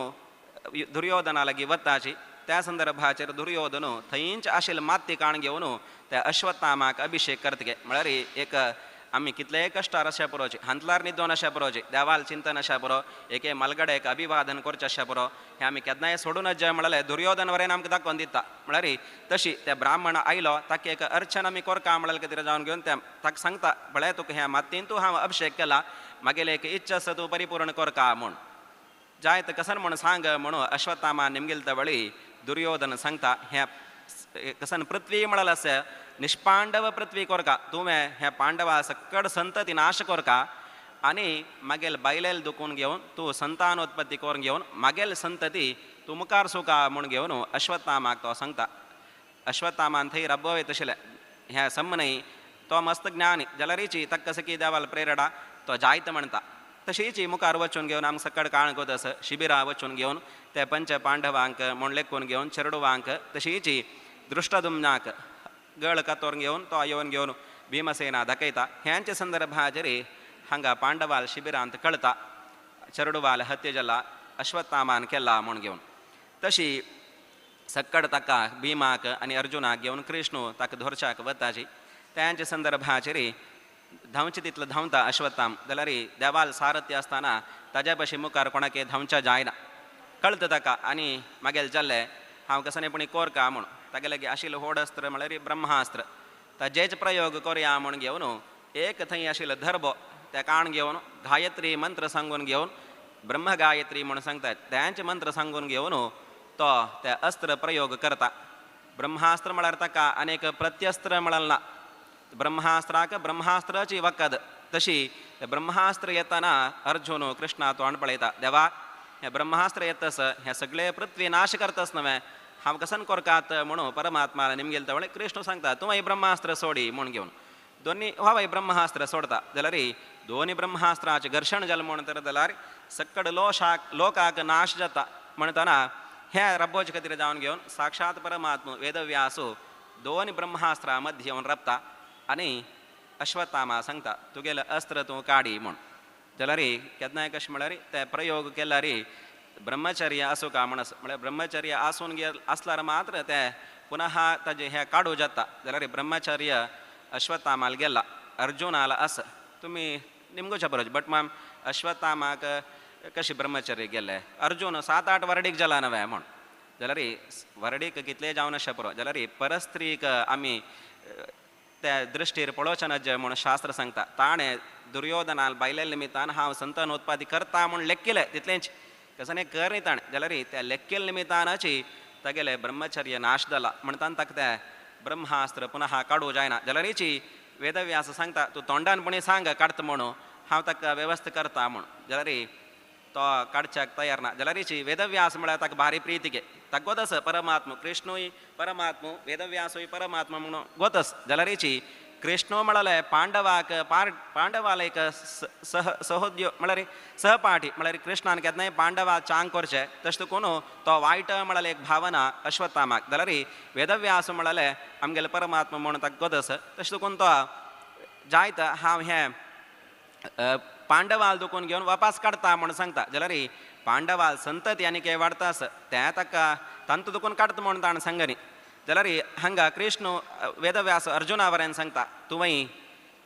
दुर्योधना लागीं वताची. त्या संदर्भाचेर दुर्योधन थंयच आशिल्ले माती काण घेवन त्या अश्वत्थामाक अभिषेक करतगे. म्हळ्यार एक आमी कितलेय कश्टार आशा पुरोचे हांतलार निदोन आशा पुरोचे देवाल चिंतन आशा पुरो एके मालगडेक अभिवादन करचें आशा पुरो हें आमी केन्नाय सोडूनच जाय म्हळ्यार दुर्योधन वरेन आमकां दाखोवन दिता. म्हळ्यार तशी त्या ब्राह्मण आयलो ताका एक अर्चन आमी कोरका म्हळ्यार खातीर जावन घेवन त्या ताका सांगता पळय तुका ह्या मातयेन तूं हांव अभिषेक केला मागेले एक इच्छा आसा तूं परिपूर्ण कोरका म्हूण जायत कसन म्हूण सांग म्हणून अश्वत्थामा निमगेल तवळी दुर्योधन सांगता हें कसन पृथ्वी म्हळ्यार आसा निष्पांडव पृथ्वी कोरका तुवें हें पांडवा सक्कड संतती नाश कोरका आनी मागेल बायलेल दुखून घेवन तूं संतानोत्पत्ती करून घेवन मागेल संतती तूं मुखार सुका म्हूण घेवन अश्वत्थामाक तो सांगता. अश्वत्थामान थंय रब्बो तशें हें समनय तो मस्त ज्ञानी जाल्यारीची ताका सकी देवाल प्रेरणा तो जायत म्हणटा. तशीच मुखार वचून घेवन आमकां सक्कड काळ गोत आसा शिबिरां वचून घेवन ते पंच पांडवांक म्हूण लेखून घेवन चेरडुवांक तशीच दृष्टदुम्नाक गळ कातोर घेवन तो येवन घेवन भीमसेना दाखयता. ह्यांच्या संदर्भाचेर हांगा पांडवाल शिबिरांत कळता चेरडुवाल हत्या जाला अश्वत्थामान केला म्हूण घेवन. तशी सक्कड ताका भीमाक आनी अर्जुनाक घेवन कृष्ण ताका धोरच्याक वताची. त्यांच्या संदर्भाचेर धांवचे तितलो धांवता अश्वत्थाम जाल्यार देवाल सारथ्य आसतना ताज्या भशेन मुखार कोणाक धांवच्या जायना कळटा ताका आनी मागीर जाल्लें हांव कसने पूण कोरका म्हूण तागे लागीं आशिल्लें व्हड अस्त्र म्हळ्यार ब्रह्मास्त्र ताजेच प्रयोग कोरया म्हूण घेवन एक थंय आशिल्लो धर्बो त्या काण घेवन गायत्री मंत्र सांगून घेवन ब्रह्म गायत्री म्हूण सांगतात त्यांचे मंत्र सांगून घेवन तो त्या अस्त्र प्रयोग करता. ब्रह्मास्त्र म्हळ्यार ताका आनी प्रत्यस्त्र म्हळ्यार ना ब्रह्मास्त्राक ब्रह्मास्त्राची वखद. तशी ब्रह्मास्त्र येतना अर्जुन कृष्णा तोंड पळयता देवा हें ब्रह्मास्त्र येतस हें सगळे पृथ्वी नाश करतस नवें हांव कसन कोरकात म्हणून परमात्मा निमगेल तवळे कृष्ण सांगता तूं मागीर ब्रह्मास्त्र सोडी म्हूण घेवन दोनी हो ब्रह्मास्त्र सोडता जाल्यार दोनी ब्रह्मास्त्राचें घर्शण जालें म्हूण तर जाल्यार सक्कड लोशाक लोकाक नाश जाता. म्हणटना हें रब्बोचे खातीर जावन घेवन साक्षात परमात्मा वेदव्यासो दोन ब्रह्मास्त्रा मध्य येवन रबता आनी अश्वत्थामा सांगता तुगेलें अस्त्र तूं काडी म्हूण. जाल्यार केन्नाय कशें म्हळ्यार ते प्रयोग केल्यार ब्रह्मचर्य आसूं का म्हण म्हळ्यार ब्रह्मचर्य आसून गे आसल्यार मात्र ते पुनः ताजें हें काडूं जाता. जाल्यार ब्रह्मचर्य अश्वत्थामाल गेला अर्जुनाल आसा तुमी निमगोच्या बरोबर बट माम अश्वत्थामाक कशें ब्रह्मचर्य गेलें अर्जुन 7-8 वर्डीक जाला नवें म्हूण. जाल्यार वर्डीक कितलें जावन आशा पुरो जाल्यार परस्त्रीक आमी त्या दृश्टीर पळोवचें ना म्हूण शास्त्र सांगता. ताणें दुर्योधनाल बायले निमित्तान हांव संतानोत्पादी करता म्हूण लेखिलें तितलेंच कसने कर न्ही ताणें. जाल्यार त्या लेखिल्ले निमित्तानाची तागेलें ब्रह्मचर्य नाश जाला म्हणटान ताका तें ब्रह्मास्त्र पुनः काडूं जायना. जाल्यारीची वेदव्यास सांगता तूं तोंडान पुणी सांग काडटा म्हणून हांव ताका वेवस्था करता म्हूण. जाल्यार तो काडच्याक तयार ना. जाल्यारीची वेदव्यास म्हळ्यार ताका भारी प्रिती गे ताका गोत आसा परमात्मा कृष्णूय परमात्मा वेदव्यासूय परमात्मा म्हणून गोत आसा. जाल्यारीची कृष्णो म्हळ्यार पांडवाक पांडवाला एक सह सहोद्यो म्हळ्यार सहपाठी म्हळ्यार कृष्णान केन्नाय पांडवा चांग करचे तशें कोण तो वायट म्हळ्यार एक भावना अश्वत्थामाक जाल्यार वेदव्यास म्हळ्यार आमगेले परमात्मा म्हणून ताका गत आसा तशें कोण तो जायत हांव हें पांडवाल दुखून घेवन वापास काडटा म्हणून सांगता जाल्यार पांडवाल संतती आनी कितें वाडटा आसा तें ताका तांतू दुखून काडटा म्हणून ताणें सांगनी जाल्यार हांगा कृष्ण वेदव्यास अर्जुना वरेन सांगता तुवें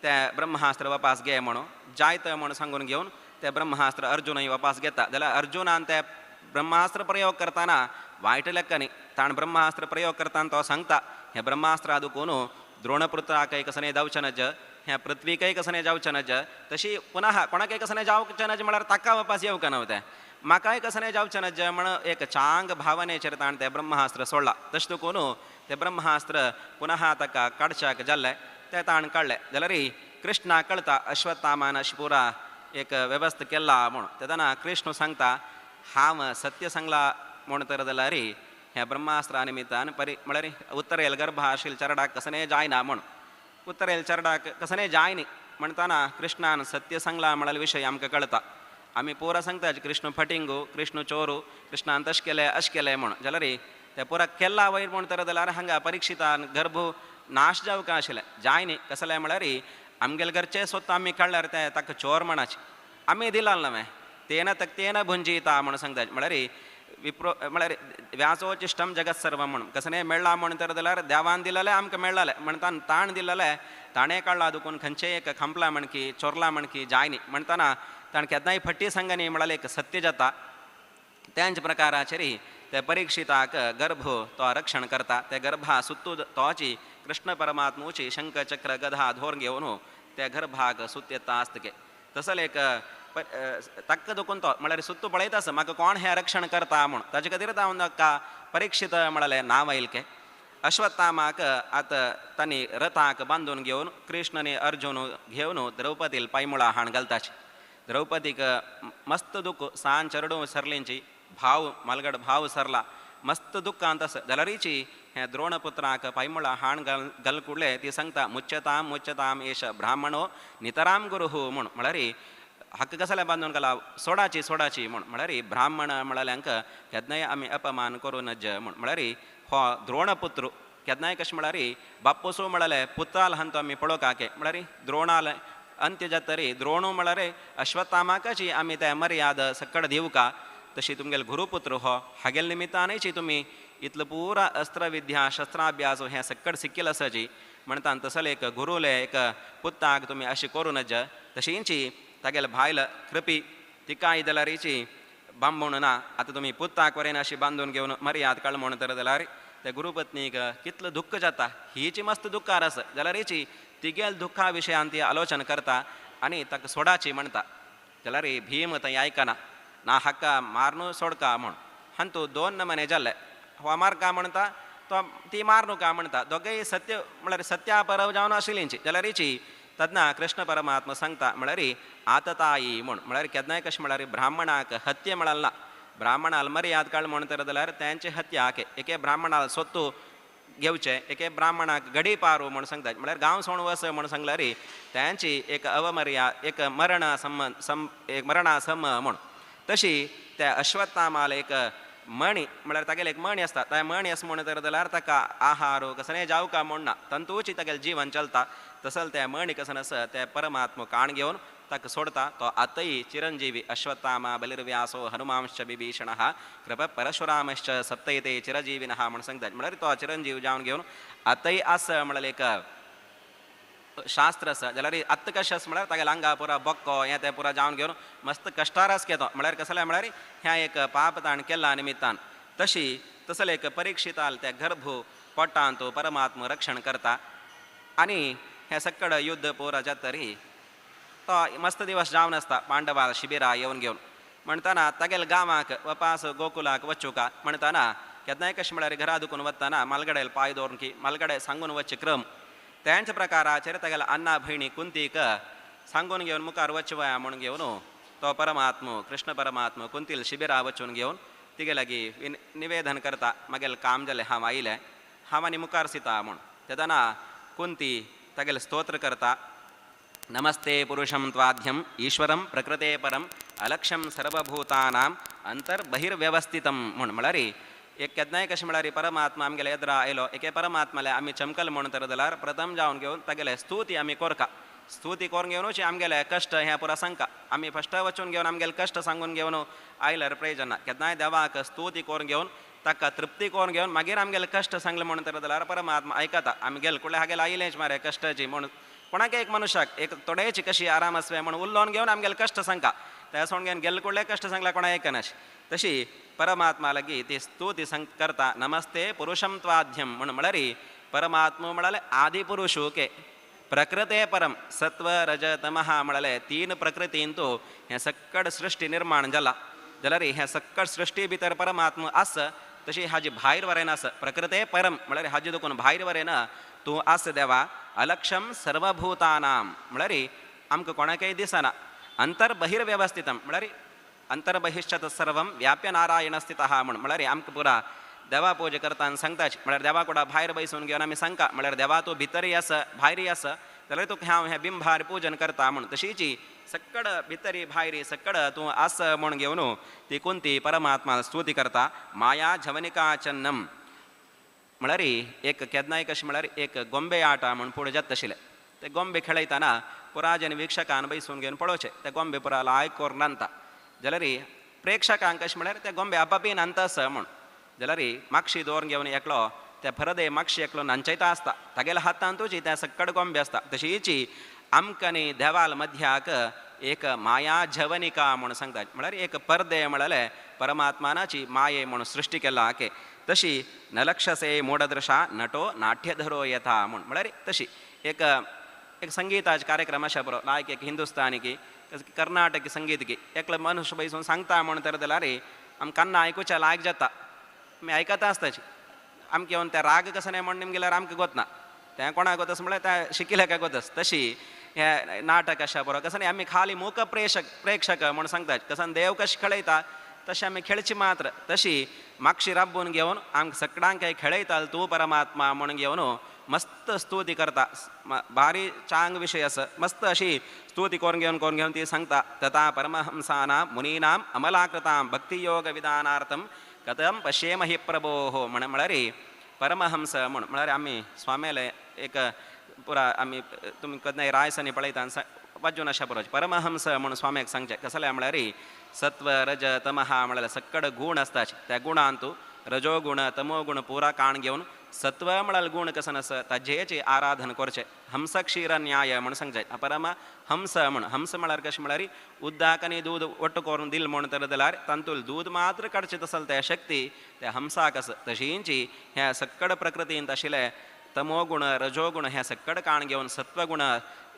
तें ब्रह्मास्त्र वापास घे म्हणून जायत म्हणून सांगून घेवन तें ब्रह्मास्त्र अर्जुनय वापास घेता जाल्यार अर्जुनान तें ब्रह्मास्त्र प्रयोग करतना वायट लेखा न्ही ताणें ब्रह्मास्त्र प्रयोग करतना तो सांगता हें ब्रह्मास्त्रा दुखून द्रोणपुत्राकय कसने जावचें नज हें पृथ्वीकय कसने जावचें नज तशी पुनः कोणाकय कसने जावचें नज म्हळ्यार ताका वापास येवंक ना तें म्हाकाय कसने जावचें नज म्हण एक चांग भावनेचेर ताणें तें ब्रह्मास्त्र सोडलां तशें देखून तें ब्रह्मास्त्र पुनः ताका काडच्याक जाल्लें तें ताणें काडलें जाल्यार कृष्णा कळटा अश्वत्थामान अशें पुरा एक वेवस्था केला म्हूण तेन्ना कृष्ण सांगता हांव सत्य सांगला म्हूण तर जाल्यार ह्या ब्रह्मास्त्रा निमित्तान परी म्हळ्यार उत्तरेल गर्भ आशिल्ल चरडाक कसने जायना म्हूण उत्तरेल चरडाक कसने जायनी म्हणटाना कृष्णान सत्य सांगला म्हळ्यार विशय आमकां कळटा आमी पुरा सांगता कृष्ण फटिंगू कृष्ण चोरू कृष्णान तशें केलें अशें केलें म्हूण जाल्यार ते पुरा केला वयर म्हूण तर जाल्यार हांगा परिक्षितान गर्भ नाश जावंक आशिल्लें जायनी कसलें म्हळ्यार आमगेले घरचे स्वता आमी काडल्यार ते ताका चोर म्हणाचे आमी दिलाल न्हय तेन तक्तेन भुंजिता म्हणून सांगता म्हळ्यार विप्रो म्हळ्यार व्यासोचिश्टम जगत सर्व म्हणून कसने मेळ्ळा म्हूण तर जाल्यार देवान दिलेलें आमकां मेळ्ळालें म्हणटा ताण दिलेलें ताणें काडला दुखून खंयचें एक खांपला म्हणकी चोरला म्हणकी जायनी म्हणटाना ताणें केन्नाय फटी सांगनी म्हळ्यार एक सत्य जाता त्यांच प्रकाराचेर ते परिक्षिताक गर्भ तो रक्षण करता ते गर्भा सुत्तू तोची कृष्ण परमात्मूची शंख चक्र गधा धोर घेवन त्या गर्भाक सुत्यता आसतके तसले एक ताका दुखून तो म्हळ्यार सुत्तू पळयता आसा म्हाका कोण हें रक्षण करता म्हूण ताजे खातीर हांव ताका परीक्षित म्हळ्यार नांव आयलें अश्वत्थामाक आतां तांणी रथाक बांदून घेवन कृष्ण आनी अर्जुन घेवन द्रौपदील पायमुळां हाण घालताची द्रौपदीक मस्त दुःख सान चरडू सरलींची भाव मालगड भाव सरला मस्त दुःखांत आसा जाल्यारीची हें द्रोणपुत्राक पायमुळां हाण घाल घाल कुडले ती सांगता मुच्यताम मुच्यताम एश ब्राह्मणो नितराम गुरुः म्हूण म्हळ्यार हक्क कसले बांदून घाला सोडाची सोडाची म्हूण म्हळ्यार ब्राह्मण म्हळ्यांक केन्नाय आमी अपमान करूं नज म्हूण म्हळ्यार हो द्रोणपुत्र केन्नाय कशें म्हळ्यार बाप्पुसो म्हळ्यार पुताल हांतो आमी पळोवकाके म्हळ्यार द्रोणाल अंत्य जातरी द्रोणू म्हळ्यार अश्वत्थामाकाची आमी ते मर्याद सकड दिवका तशी तुमगेले गुरुपुत्र हो हागेले निमित्तानूच तुमी इतलो पुरा अस्त्रविद्या शस्त्राभ्यास हें सकड सिक्केल आसाची म्हणटा तसले एक गुरुले एक पुताक तुमी अशें करूं नज तशींची तागेले भायल कृपी तिकाय जाल्यारीची बांबूण ना आतां तुमी पुताक वरेन अशी बांदून घेवन मर्याद काड म्हूण तर जाल्यार त्या गुरुपत्नीक कितलो दुःख जाता हीची मस्त दुःखार आसा जाल्यारीची तिगेल दुःखा विशयान ती आलोचन करता आनी ताका सोडाची म्हणटा जाल्यार भीम थंय आयकना ना हाका मारनू सोडका म्हूण हांतू दोन नमने जाल्ले हो मारका म्हणटा तो ती मारनू का म्हणटा दोगेय सत्य म्हळ्यार सत्या परव जावन आशिल्लींची जाल्यारीची तेन्ना कृष्ण परमात्मा सांगता म्हळ्यार आतताई म्हूण म्हळ्यार केन्नाय कशें म्हळ्यार ब्राह्मणाक हत्या म्हळ्यार ना ब्राह्मणाल मर्याद काड म्हूण तर जाल्यार तेंचे हत्या आके एके ब्राह्मणाल स्वत्तू घेवचें एके ब्राह्मणाक गडी पारू म्हूण सांगता म्हळ्यार गांव सोडून वच म्हूण सांगल्यार तेंची एक अवमर्याद एक मरणा सम सम एक मरणा सम म्हूण तशी त्या अश्वत्थामाल एक मणी म्हळ्यार तागेले एक मणी आसता त्या मणी आसा म्हूण तर जाल्यार ताका आहार कसलें जावका म्हूण ना तंतूची तागेलें जीवन चलता तसल त्या मणी कसन आसा ते परमात्मा काण घेवन ताका सोडता तो आतय चिरंजीवी अश्वत्थामा बलिर्व्यासो हनुमांश्च बिभीषणः कृप परशुरामश्च सप्तयते चिरजीविनः म्हूण सांगता म्हळ्यार तो चिरंजीव जावन घेवन आतय आसा म्हळ्यार एक शास्त्र आसा जाल्यार आत्त कशें आसा म्हळ्यार तागेले आंगा पुरा बक्को हें तें पुरा जावन घेवन मस्त कश्टारस घेतो म्हळ्यार कसलें म्हळ्यार हें एक पाप ताणें केलां निमित्तान तशी तसले एक परिक्षिताल त्या गर्भ पोटांत तो परमात्मा रक्षण करता आनी हें सकड युद्ध पुरा जातरी तो मस्त दिवस जावन आसता पांडवा शिबिरा येवन घेवन म्हणटाना तागेले गांवाक वपास गोकुलाक वचूका म्हणटाना केन्नाय कशें म्हळ्यार घरा दुखून वतना मालगडेल पांय दवरून की मालगडे सांगून वचचे क्रम त्यांच प्रकाराचेर तागेले अण्णा भयणी कुंतीक सांगून घेवन मुखार वचवया म्हूण घेवन तो परमात्मा कृष्ण परमात्मा कुंतील शिबिरा वचून घेवन तिगे लागीं निवेदन करता मागेलें काम जालें हांव आयलें हांव आनी मुखार सिता म्हूण तेन्ना कुंती तागेलें स्तोत्र करता. नमस्ते पुरुषं त्वाद्यम् ईश्वरं प्रकृते परम् अलक्ष्यं सर्वभूतानाम् अंतर्बहिर्व्यवस्थितं म्हूण. म्हळ्यार एक केन्नाय कशें म्हळ्यार परमात्मा आमगेले येद्रा आयलो एके परमात्माले आमी चमकल म्हूण तर जाल्यार प्रथम जावन घेवन तागेले स्तुती आमी कोरका. स्तुती करून घेवनूच आमगेले कश्ट हें पुरा सांगका. आमी फश्ट वचून घेवन आमगेले कश्ट सांगून घेवन आयल्यार प्रयोजन ना. केन्नाय देवाक स्तुती करून घेवन ताका तृप्ती करून घेवन मागीर आमगेले कश्ट सांगले म्हणून तर जाल्यार परमात्मा आयकता. आमी गेले कुडले हागेले आयलेच मारे कश्टाची म्हूण कोणाक एक मनुष्याक एक थोडेची कशी आराम आसवे म्हूण उल्लोवन घेवन आमगेले कश्ट सांगका. त्या सोडून घेवन गेले कुडले कश्ट सांगल्या कोणा आयकनाश. तशी परमात्मा लागीं ती स्तुती सांग करता. नमस्ते पुरुषं त्वाद्यं म्हूण म्हळ्यार परमात्मा म्हळ्यार आदि पुरुष के प्रकृते परम सत्व रज तमः म्हळ्यार तीन प्रकृतींतू हें सक्कड सृश्टी निर्माण जाला. जाल्यार हें सक्कड सृश्टी भितर परमात्मा आस तशी हाजी भायर वरेन आस. प्रकृते परम म्हळ्यार हाजी देखून भायर वरेन तूं आस देवा. अलक्षम सर्वभूतानां म्हळ्यार आमकां कोणाकय दिसना. अंतर्बहिर्व्यवस्थितं म्हळ्यार अंतर्बहिश्च तत्सर्वं व्याप्य नारायण स्थितः म्हूण. म्हळ्यार आमकां पुरा देवा पूजा करताना सांगताच म्हळ्यार देवा कुडा भायर बैसून घेवन आमी सांगका म्हळ्यार देवा तूं भितरय आस भायरय आस जाल्यार तुका हांव हें बिंबार पूजन करता म्हूण. तशीची सक्कड भितरी भायरी सक्कड तूं आस म्हूण घेवन ती कुंती परमात्मा स्तुती करता. माया झवनिका चन्नम म्हळ्यार एक केन्नाय कशें म्हळ्यार एक गोंबे आटा म्हूण फुडें जाता आशिल्लें. ते गोंबे खेळयतना पुराजन वीक्षकान बैसून घेवन पळोवचें ते गोंबे पुरा लायक करून रांदता. जाल्यार प्रेक्षकांक कशें म्हळ्यार ते गोंबे आपापीन अंत आसा म्हूण. जाल्यार मागशी दवरून घेवन एकलो त्या फरदे मागशी एकलो नांचयता आसता तागेल्या हातांतूच त्या सक्कड गोंबे आसता. तशीची आमकां न्ही देवाल मध्याक एक माया झवनिका म्हूण सांगता. म्हळ्यार एक परदे म्हळ्यार परमात्मानाची माये म्हूण सृश्टी केला आके. तशी नलक्षसे मूढदृशा नटो नाट्यधरो यथा म्हूण. म्हळ्यार तशी एक एक संगीताचे कार्यक्रम आसा बरो लायक एक हिंदुस्तानी की कर्नाटकी संगीत की एकलो मनुष्य बैसून सांगता म्हूण तर जाल्यार आमकां कान्ना आयकुच्या लायक जाता. आमी आयकता आसताची आमकां येवन त्या राग कसो न्हय म्हूण गेल्यार आमकां गोतना तें कोणाक गोतस म्हळ्यार त्या शिकिल्ल्या काय गोतस. तशी हें नाटक आसा बरो कसो न्हय आमी खाली मूक प्रेक्षक म्हूण सांगता. कसो देव कशें खेळयता तशें आमी खेळची मात्र. तशी मागशी राबून घेवन आमकां सगळ्यांक खेळयता तूं परमात्मा म्हूण घेवन मस्त स्तुती करता. भारी चांग विशय आसा मस्त अशी स्तुती करून घेवन करून घेवन ती सांगता. तथा परमहंसानां मुनीनाम् अमलाकृतां भक्तियोग विधानार्थं कथं पश्येमहि प्रभोः म्हण. म्हळ्यार परमहंस म्हूण म्हळ्यार आमी स्वाम्याले एक पुरा आमी तुमी केन्नाय रायसांनी पळयता वाजून अशा बरोबर परमहंस म्हूण स्वाम्याक सांगचें. कसलें म्हळ्यार सत्व रज तमः म्हळ्यार सक्कड गूण आसता. त्या गुणांतू रजोगुण तमोगुण पुरा काण घेवन सत्व म्हळ्यार गुण कसो आसा ताजेची आराधन करचें. हंसक्षीर न्याय म्हूण सांगचें. परम हंस म्हूण हंस म्हळ्यार कशें म्हळ्यार उदक आनी दूद ಒಟ್ಟು करून दिल म्हूण तर जाल्यार तातूंत दूद मात्र काडचें तसल त्या शक्ती त्या हंसाक आसा. तशींची ह्या सक्कड प्रकृतींत आशिल्लें तमोगुण रजोगुण ह्या सक्कड काण घेवन सत्वगुण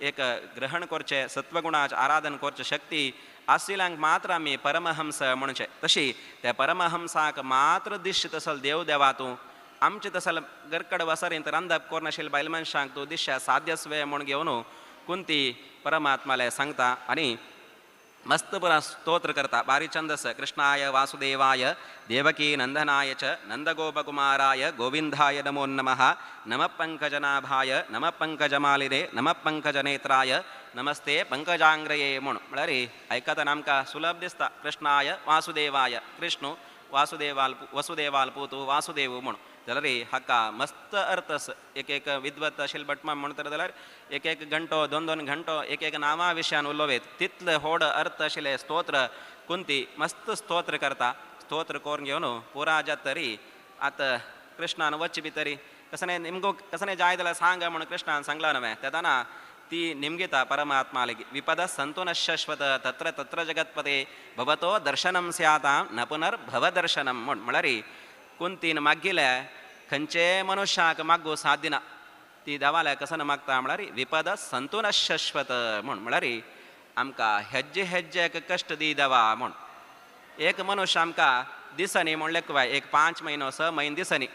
एक ग्रहण करचें सत्वगुणाचें आराधन करचें शक्ती आशिल्ल्यांक मात्र आमी परमहंस म्हणचें. तशी त्या परमहंसाक मात्र दिश्य तसल देव देवा तूं आमचे तसल गरकड वसरींत रांदप करनाशिल्ल्या बायल मनशांक तूं दिश्या साध्यस्वे म्हूण घेवन कुंती परमात्माले सांगता आनी मस्त पुरा स्तोत्र करता. बारी छंदस कृष्णाय वासुदेवाय देवकी नंदनाय च नंदगोपकुमाराय गोविंदाय नमो नमः. नमः पंकजनाभाय नमः पंकजमालिने नमः पंकजनेत्राय नमस्ते पंकजांग्रये म्हूण. म्हळ्यार आयकतना आमकां सुलभ दिसता. कृष्णाय वासुदेवाय कृष्णू वासुदेवाल वसुदेवाल पूतू वासुदेव म्हूण. जाल्यार हाका मस्त अर्थ आसा. एक एक विद्वत आशिल्ले भटमाम म्हूण तर जाल्यार एक एक घंटो दोन दोन घंटो एक एक नांवा विशयान उलोवयत तितले होड अर्थ आशिल्ले स्तोत्र कुंती मस्त स्तोत्र करता. स्तोत्र करून घेवन पुरा जात तरी आतां कृष्णान वच बी तरी कसने निमगो कसने जाय जाल्यार सांग म्हूण कृष्णान सांगलां न्हय तेन्ना ती निमगिता परमात्मा लेगी विपद संतु न शश्वत तत्र तत्र जगत्पते भवतो दर्शनं स्यातां न पुनर्भवदर्शनं म्हूण. म्हळ्यार कुंतीन मागिल्ले खंयचे मनुष्याक मागू साध्य ना. ती देवाल्या कसन मागता म्हळ्यार विपद संतु न शश्वत म्हूण. म्हळ्यार आमकां हेज्जे हेज्जेक कश्ट दी देवा म्हूण. एक मनुष्य आमकां दिसनी म्हूण लेखवाय एक 5 म्हयनो 6 म्हयने दिसनी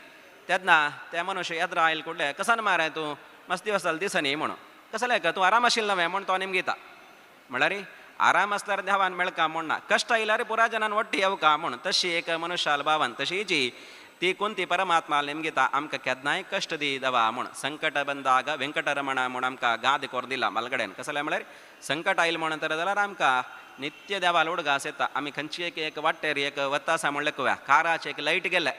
तेन्ना त्या मनुष्य येद्रा आयल कुडले कसन मारे तूं मस्त दिवस जाले दिसनी म्हणून कसलें का तूं आराम आशिल्लो न्हय म्हूण तो निमगिता. म्हळ्यार आराम आसल्यार देवान मेळका म्हूण ना, कश्ट आयल्यार पुरा जनान वट्टी येवका म्हूण. तशी एक मनुष्याल भावान तशीची ती कुंती परमात्मा निमगिता आमकां केन्नाय कश्ट दी देवा म्हूण संकट बंदाग वेंकटरमण म्हूण आमकां गाद कोर दिला मालकडेन कसलें म्हळ्यार संकट आयलें म्हणून तर जाल्यार आमकां नित्य देवाल उडगास येता आमी खंयची एक एक वाटेर एक वता आसा म्हणलें कव्या काराचे एक लायट गेले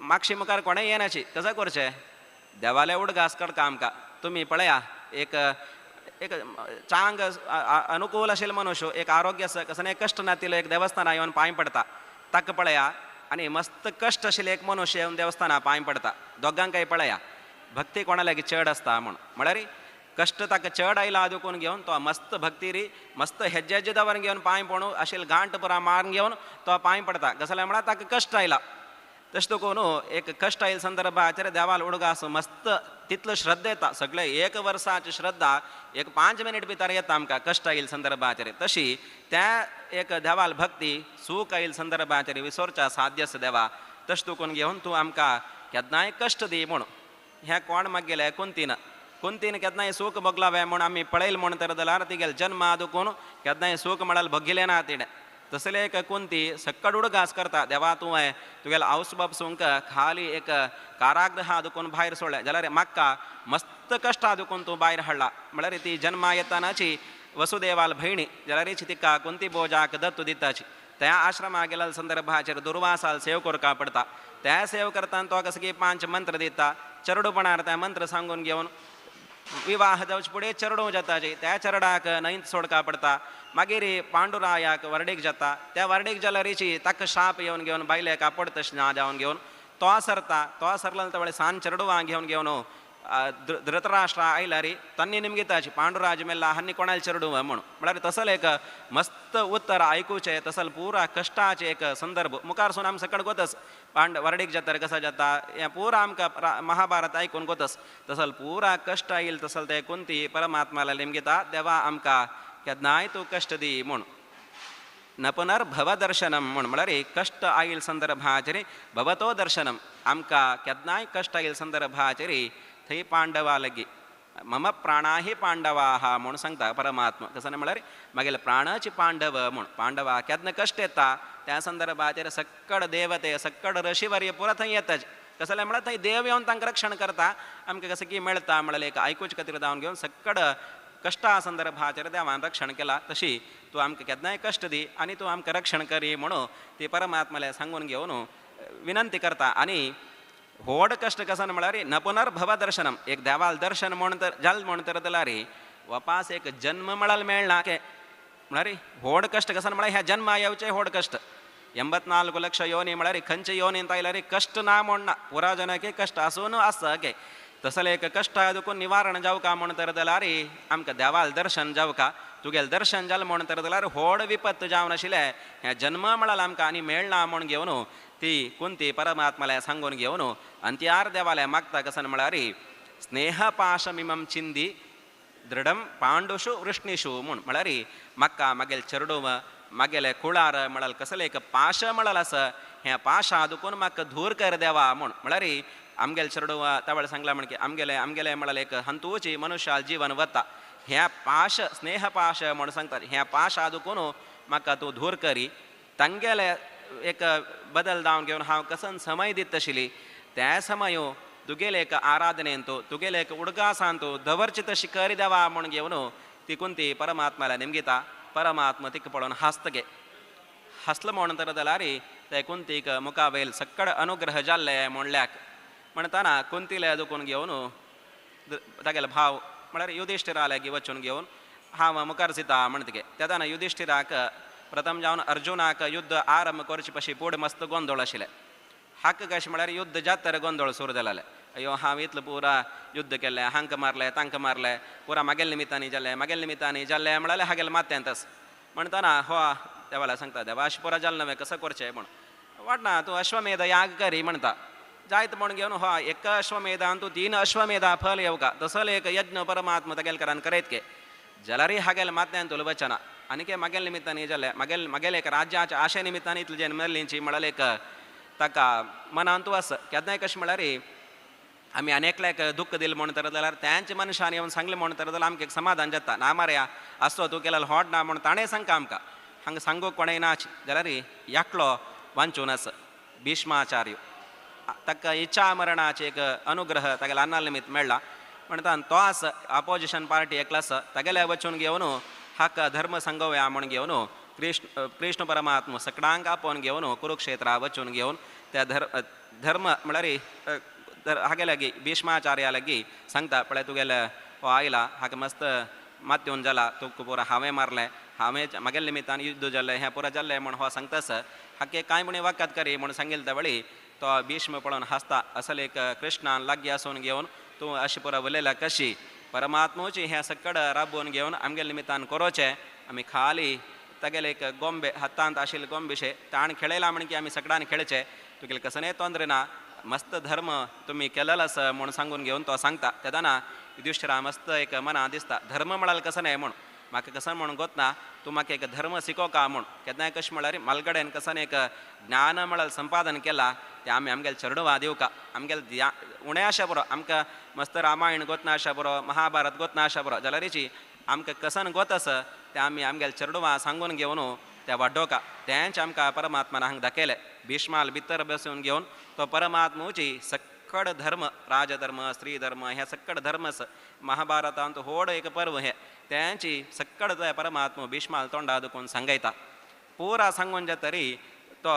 मागशी मुखार कोणें येनाची कसो करचें देवाले उडगास करता आमकां तुमी पळया एक एक चांग अनुकूल आशिल्लो मनुष्य एक आरोग्य आसा कसलें कश्ट नातिल्लो एक देवस्थाना येवन पांय पडटा ताका पळया आनी मस्त कश्ट आशिल्ले एक मनुष्य येवन देवस्थाना पांय पडटा दोगांकय पळया भक्ती कोणा लागीं चड आसता म्हूण म्हळ्यार कश्ट ताका चड आयला देखून घेवन तो मस्त भक्ती मस्त हेज्जे हेज्जे दवर घेवन पांय पडून आशिल्ले गांठ पुरा मारून घेवन तो पांय पडटा कसलें म्हळ्यार ताका कश्ट आयला तशें देखून एक कश्ट आयिल्ल्या संदर्भाचेर देवाल उडगास मस्त तितलो श्रद्धा येता सगळे एक वर्साची श्रद्धा एक 5 मिनीट भितर येता आमकां कश्ट आयिल्ल्या संदर्भाचेर तशी त्या एक देवाल भक्ती सूख आयिल्ल्या संदर्भाचेर विसरच्या साध्य आसा देवा तशें देखून घेवन तूं आमकां केन्नाय कश्ट दी म्हूण हें कोण मागयलें कुंतीन कुंतीन केन्नाय सूख भोगलावें म्हूण आमी पळयलें म्हूण तर जाल्यार तिगेले जन्मा देखून केन्नाय सूख म्हळ्यार भोगिलें ना तिणें तसले एक कुंती सक्कड उडगास करता देवा तुवें तुगेले आवस बापसूंक खाली एक कारागृहा देखून भायर सोडलें जाल्यार म्हाका मस्त कश्टा देखून तूं भायर हाडला म्हळ्यार ती जन्मा येतानाची वसुदेवाल भयणी जाल्यार तिका कुंती भोजाक दत्तू दिताची त्या आश्रमा गेल्या संदर्भाचेर दुर्वासाल सेव करपा पडटा त्या सेव करताना तो कसं की 5 मंत्र दिता चरडूपणार त्या मंत्र सांगून घेवन विवाह जावचे फुडें चरडो जाताचे त्या चरडाक न्हंयत सोडका पडटा मागीर पांडुरायाक वर्डीक जाता त्या वर्डीक जाल्यारीची ताका शाप येवन घेवन बायलेक आपड तशें ना जावन घेवन तो सरता तो सरला तवळे सान चरडुवां घेवन घेवन धृतराष्ट्र आयल्यार तांणी निमगिताची पांडुराज मेल्ला हांणी कोणाल चरडू म्हूण म्हळ्यार तसले एक मस्त उत्तर आयकुचें तसल पुरा कश्टाचें एक संदर्भ मुखार सून आम सकळ गोतस पांड वर्डीक जाता कसो जाता हें पुरा आमकां महाभारत आयकून गोतस तसल पुरा कश्ट आयल तसल ते कुंती परमात्माला निमगिता देवा आमकां केन्नाय तूं कश्ट दी म्हूण न पुनर्भव दर्शनम म्हूण म्हळ्यार कश्ट आयल संदर्भाचेर भवतो दर्शनम आमकां केन्नाय कश्ट आयल संदर्भाचेर थंय पांडवा लगी मम प्राणाही पांडवाः म्हूण सांगता परमात्मा कसो म्हळ्यार मागीर प्राणाची पांडव म्हूण पांडवा केन्ना कश्ट येता त्या संदर्भाचेर सक्कड देवते सक्कड ऋषीवर्य पुरा थंय येता कसलें म्हळ्यार थंय देव येवन तांकां रक्षण करता आमकां कसं की मेळटा म्हळ्यार एक आयकुचे खातीर जावन घेवन सक्कड कश्टा संदर्भाचेर देवान रक्षण केला तशी तूं आमकां केन्नाय कश्ट दी आनी तूं आमकां रक्षण करी म्हणून ती परमात्माले सांगून घेवन विनंती करता आनी व्हड कश्ट कसं म्हळ्यार न पुनर्भव दर्शनम एक देवाल दर्शन म्हूण तर जाल म्हूण तर जाल्यार वापास एक जन्म म्हळ्यार मेळना के म्हळ्यार व्हड कश्ट कसं म्हळ्यार ह्या जन्मा येवचें व्हड कश्ट 84 लक्ष योनी म्हळ्यार खंयचे योनींत आयल्यार कश्ट ना म्हूण ना पुरा जनाक कश्ट आसून आसा के तसलें एक कश्ट देखून निवारण जावका म्हूण तर जाल्यार आमकां देवाल दर्शन जावका तुगेलें दर्शन जालें म्हूण तर जाल्यार व्हड विपत्त जावन आशिल्लें हें जन्म म्हळ्यार आमकां आनी मेळना म्हूण घेवन ती कुंती परमात्माले सांगून घेवन अंत्यार देवाले मागता कसन म्हळ्यार स्नेहपाशमिमं चिंदी दृढं पांडुषु वृष्णिषु म्हूण म्हळ्यार म्हाका मागेले चेरडूव मागेले कुळार म्हळ्यार कसलें एक पाश म्हळ्यार आसा हें पाशा दुखून म्हाका धूर कर देवा म्हूण म्हळ्यार आमगेले चेरडूव तवळ सांगला म्हण की आमगेले आमगेले म्हळ्यार एक हंतूची मनुष्याल जीवन वता ह्या पाश स्नेहपाश म्हूण सांगतात ह्या पाशा दुखून म्हाका तूं धूर करी तांगेले एक बदल जावन घेवन हांव कसन समय दित आशिल्ली त्या समयो तुगेले एक आराधनेन तूं तुगेले एक उडगासान तूं दवरची तशी करी देवा म्हूण घेवन ती कुंती परमात्माला निमगिता परमात्मा तिका पळोवन हांसतगे हांसलो म्हूण तर जाल्यार ते कुंतीक मुखावेल सक्कड अनुग्रह जाल्ले म्हणल्याक म्हणटाना कुंतीले दुखून घेवन तागेलो भाव म्हळ्यार युधिश्ठिरा लागीं वचून घेवन हांव मुखार दिता म्हणटगे तेन्ना युधिश्ठिराक प्रथम जावन अर्जुनाक युद्ध आरंभ करचे पशी पूड मस्त गोंदळ आशिल्ले हाका कशें म्हळ्यार युद्ध जातर गोंदळ सुरू जालें अयो हांव इतलें पुरा युद्ध केलें हांकां मारलें तांकां मारलें पुरा मागेले निमित्तांनी जालें मागेले निमित्तांनी जालें म्हळ्यार हागेले माथ्यांतच म्हणटाना हो देवाला सांगता देवा अशें पुरा जालें नवें कसो करचें म्हूण वाटना तूं अश्वमेध याग करी म्हणटा जायत म्हूण घेवन हो एक अश्वमेधान तूं 3 अश्वमेधा फल येवका तसो एक यज्ञ परमात्मा तागेले करान करयत के जाल्यारय हागेले माथ्यान तुला वचना आनी मागेले निमित्तान जालें मागेले मागेले एक राज्याच्या आशे निमित्तान इतलें जन्मल्लींची म्हळ्यार एक ताका मनांतू आसा केन्नाय कशें म्हळ्यार आमी अनेकल्याक दुख्ख दिलें म्हूण तर जाल्यार त्यांच्या मनशान येवन सांगलें म्हूण तर जाल्यार आमकां एक समाधान जाता ना मारया आसतो तूं केल्यार होड ना म्हूण ताणें सांगता आमकां हांगा सांगूंक कोणें नाच जाल्यार एकलो वांचून आसा भीष्माचार्य ताका इच्छा मरणाचे एक अनुग्रह तागेल्या अन्ना निमित्त मेळ्ळा म्हणटा तो आस अपोजिशन पार्टी एकलो आसा तागेले वचून घेवन हाका धर्म संगोवया म्हूण घेवन कृष्ण कृष्ण परमात्मा सकडांक आपोवन घेवन कुरुक्षेत्रा वचून घेवन त्या धर्म म्हळ्यार हागे लागीं भीष्माचार्या लागीं सांगता पळय तुगेले हो आयला हाका मस्त मात येवन जाला तुका पुरा हांवें मारलें हांवें म्हागेले निमित्तान युद्ध जालें हें पुरा जाल्लें म्हूण हो सांगतास हाके कांय म्हणी वखद करी म्हूण सांगिल्ले त्या वेळी तो भीष्म पळोवन हांसता असल एक कृष्णान लागीं आसून घेवन तूं अशें पुरा उलयला कशी परमात्मोची हें सकड राबोवन घेवन आमगेले निमित्तान करोचें आमी खाली तागेले एक गोंबे हातांत आशिल्ले गोंबेशे ताण खेळयला म्हण की आमी सगळ्यान खेळचे तुगेले कसलेय तोंद्रे ना मस्त धर्म तुमी केलेलो आसा म्हूण सांगून घेवन तो सांगता तेन्ना युधिष्ठिरा मस्त एक मना दिसता धर्म म्हळ्यार कसो न्हय म्हूण म्हाका कसो म्हूण गोतना तूं म्हाका एक धर्म शिकोवका म्हूण केन्नाय कशें म्हळ्यार मालकडेन कसन एक ज्ञान म्हळ्यार संपादन केलां तें आमी आमगेले चेडवां दिवका आमगेले उणें आशा बरो आमकां मस्त रामायण गोतना आशा बरो महाभारत गोतना आशा बरो जाल्यारीची आमकां कसन गोत आसा तें आमी आमगेले चेडवां सांगून घेवन त्या वाडोवका तेंच आमकां परमात्मान हांगा दाखयलें भीष्माल भितर बसून घेवन तो परमात्मोची सक्कड धर्म राजधर्म स्त्री धर्म हे सक्कड धर्म आसा महाभारतांत व्हड एक पर्व हें तेंची सक्कड परमात्मा भीष्माल तोंडा दुखून सांगयता पुरा सांगून जातरी तो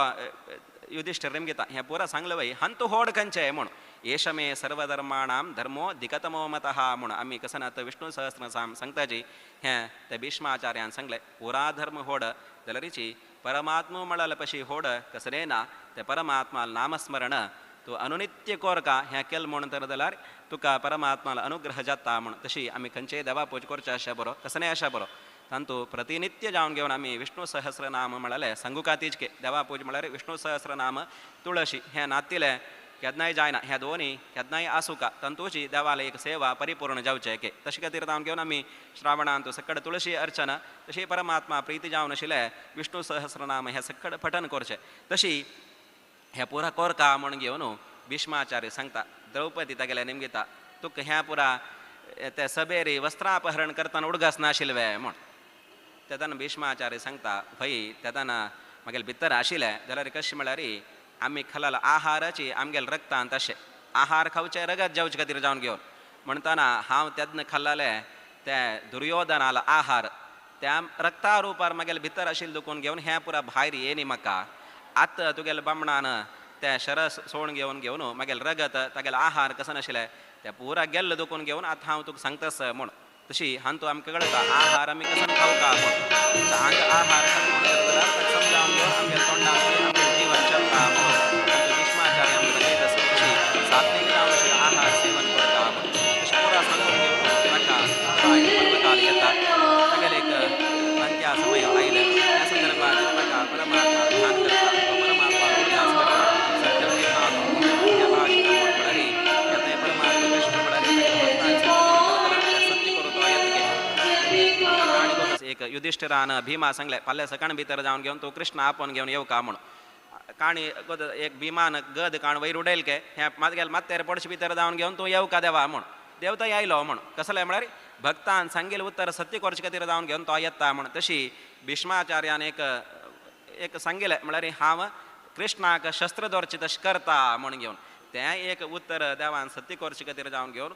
युधिष्ठिर घेता हें पुरा सांगलें वय हांतू होड खंयचें म्हूण एष मे सर्वधर्माणां धर्मो दिगतमो मतः म्हूण आमी कसं आतां विष्णु सहस्रनाम सांगताची हें ते भीष्माचार्यान सांगलें पुरा धर्म होड जाल्यारीची परमात्मा म्हळ्यार पशी होड कसलें ना ते परमात्मा नामस्मरण तूं अनुनित्य कोरका हें केलें म्हूण तर जाल्यार तुका परमात्माल अनुग्रह जाता म्हूण तशी आमी खंयचेय देवा पूज करचें आशा बरो कसलें आशा बरो तांतू प्रतिनित्य जावन घेवन आमी विष्णु सहस्रनाम म्हळ्यार सांगुका तिचके देवा पूज म्हळ्यार विष्णु सहस्रनाम तुळशी हें नातिलें केन्नाय जायना ह्या दोनी केन्नाय आसुका तांतूची देवाला एक सेवा परिपूर्ण जावचें के तशें खातीर जावन घेवन आमी श्रावणांत सकड तुळशी अर्चना तशी परमात्मा प्रिती जावन आशिल्लें विष्णु सहस्रनाम हें सकड पठन करचें तशी हें पुरा कोरका म्हूण घेवन भीष्माचार्य सांगता द्रौपदी तागेले निमगिता तुका ह्या पुरा ते सभेरी वस्त्रापहरण करतना उडगास नाशिल्ले म्हूण तेन्ना भीष्माचार्य सांगता भई तेन्ना म्हागेले भितर आशिल्लें जाल्यार कशें म्हळ्यार आमी खाला आहाराची आमगेले रक्तान तशें आहार खावचें रगत जेवचे खातीर जावन घेवन म्हणटना हांव तेन्ना खाल्लें तें दुर्योधनालो आहार त्या रक्ता रुपार म्हागेले भितर आशिल्लें दुखून घेवन हें पुरा भायर येयनी म्हाका आतां तुगेले बामणान तें शरस सोण घेवन घेवन म्हागेलें रगत तागेलें आहार कसो नाशिल्लें तें पुरा गेल्लें दुखून घेवन आतां हांव तुका सांगतास म्हूण तशी हांतू आमकां कळटा आहार आमी कसो खावका म्हूण हांगा आहार समजावन घेवन आमगेले तोंडान आमगेलें जीवन चलता म्हूण भीष्माचार्य आमकां दाखयता तशी सात्वीक जावन अशें आहार सेवन करता म्हूण तशें पुरा सांगून घेवन ताका पर्वतार येता तागेलें एक अंत्या समय आयलें त्या संदर्भात ताका परमात्मा ध्यान करता परमात्मा उल्हास करता सत्यम परमात्मा कृष्ण सत्य एक युधिष्ठिरान भीमा सांगलें फाल्यां सकाळ भितर जावन घेवन तूं कृष्ण आपोवन घेवन येवका म्हूण काणी एक भीमान गद काण वयर उडयल के हें मात मात्तेर पडशे भितर जावन घेवन तूं येवका देवा म्हूण देवता आयलो म्हूण कसलें म्हळ्यार भक्तान सांगेल उत्तर सत्य करचे खातीर जावन घेवन तो येता म्हूण तशी भीष्माचार्यान एक एक सांगिल्लें म्हळ्यार हांव कृष्णाक शस्त्र दवरचें तशें करता म्हूण घेवन तें एक उत्तर देवान सत्य करचे खातीर जावन घेवन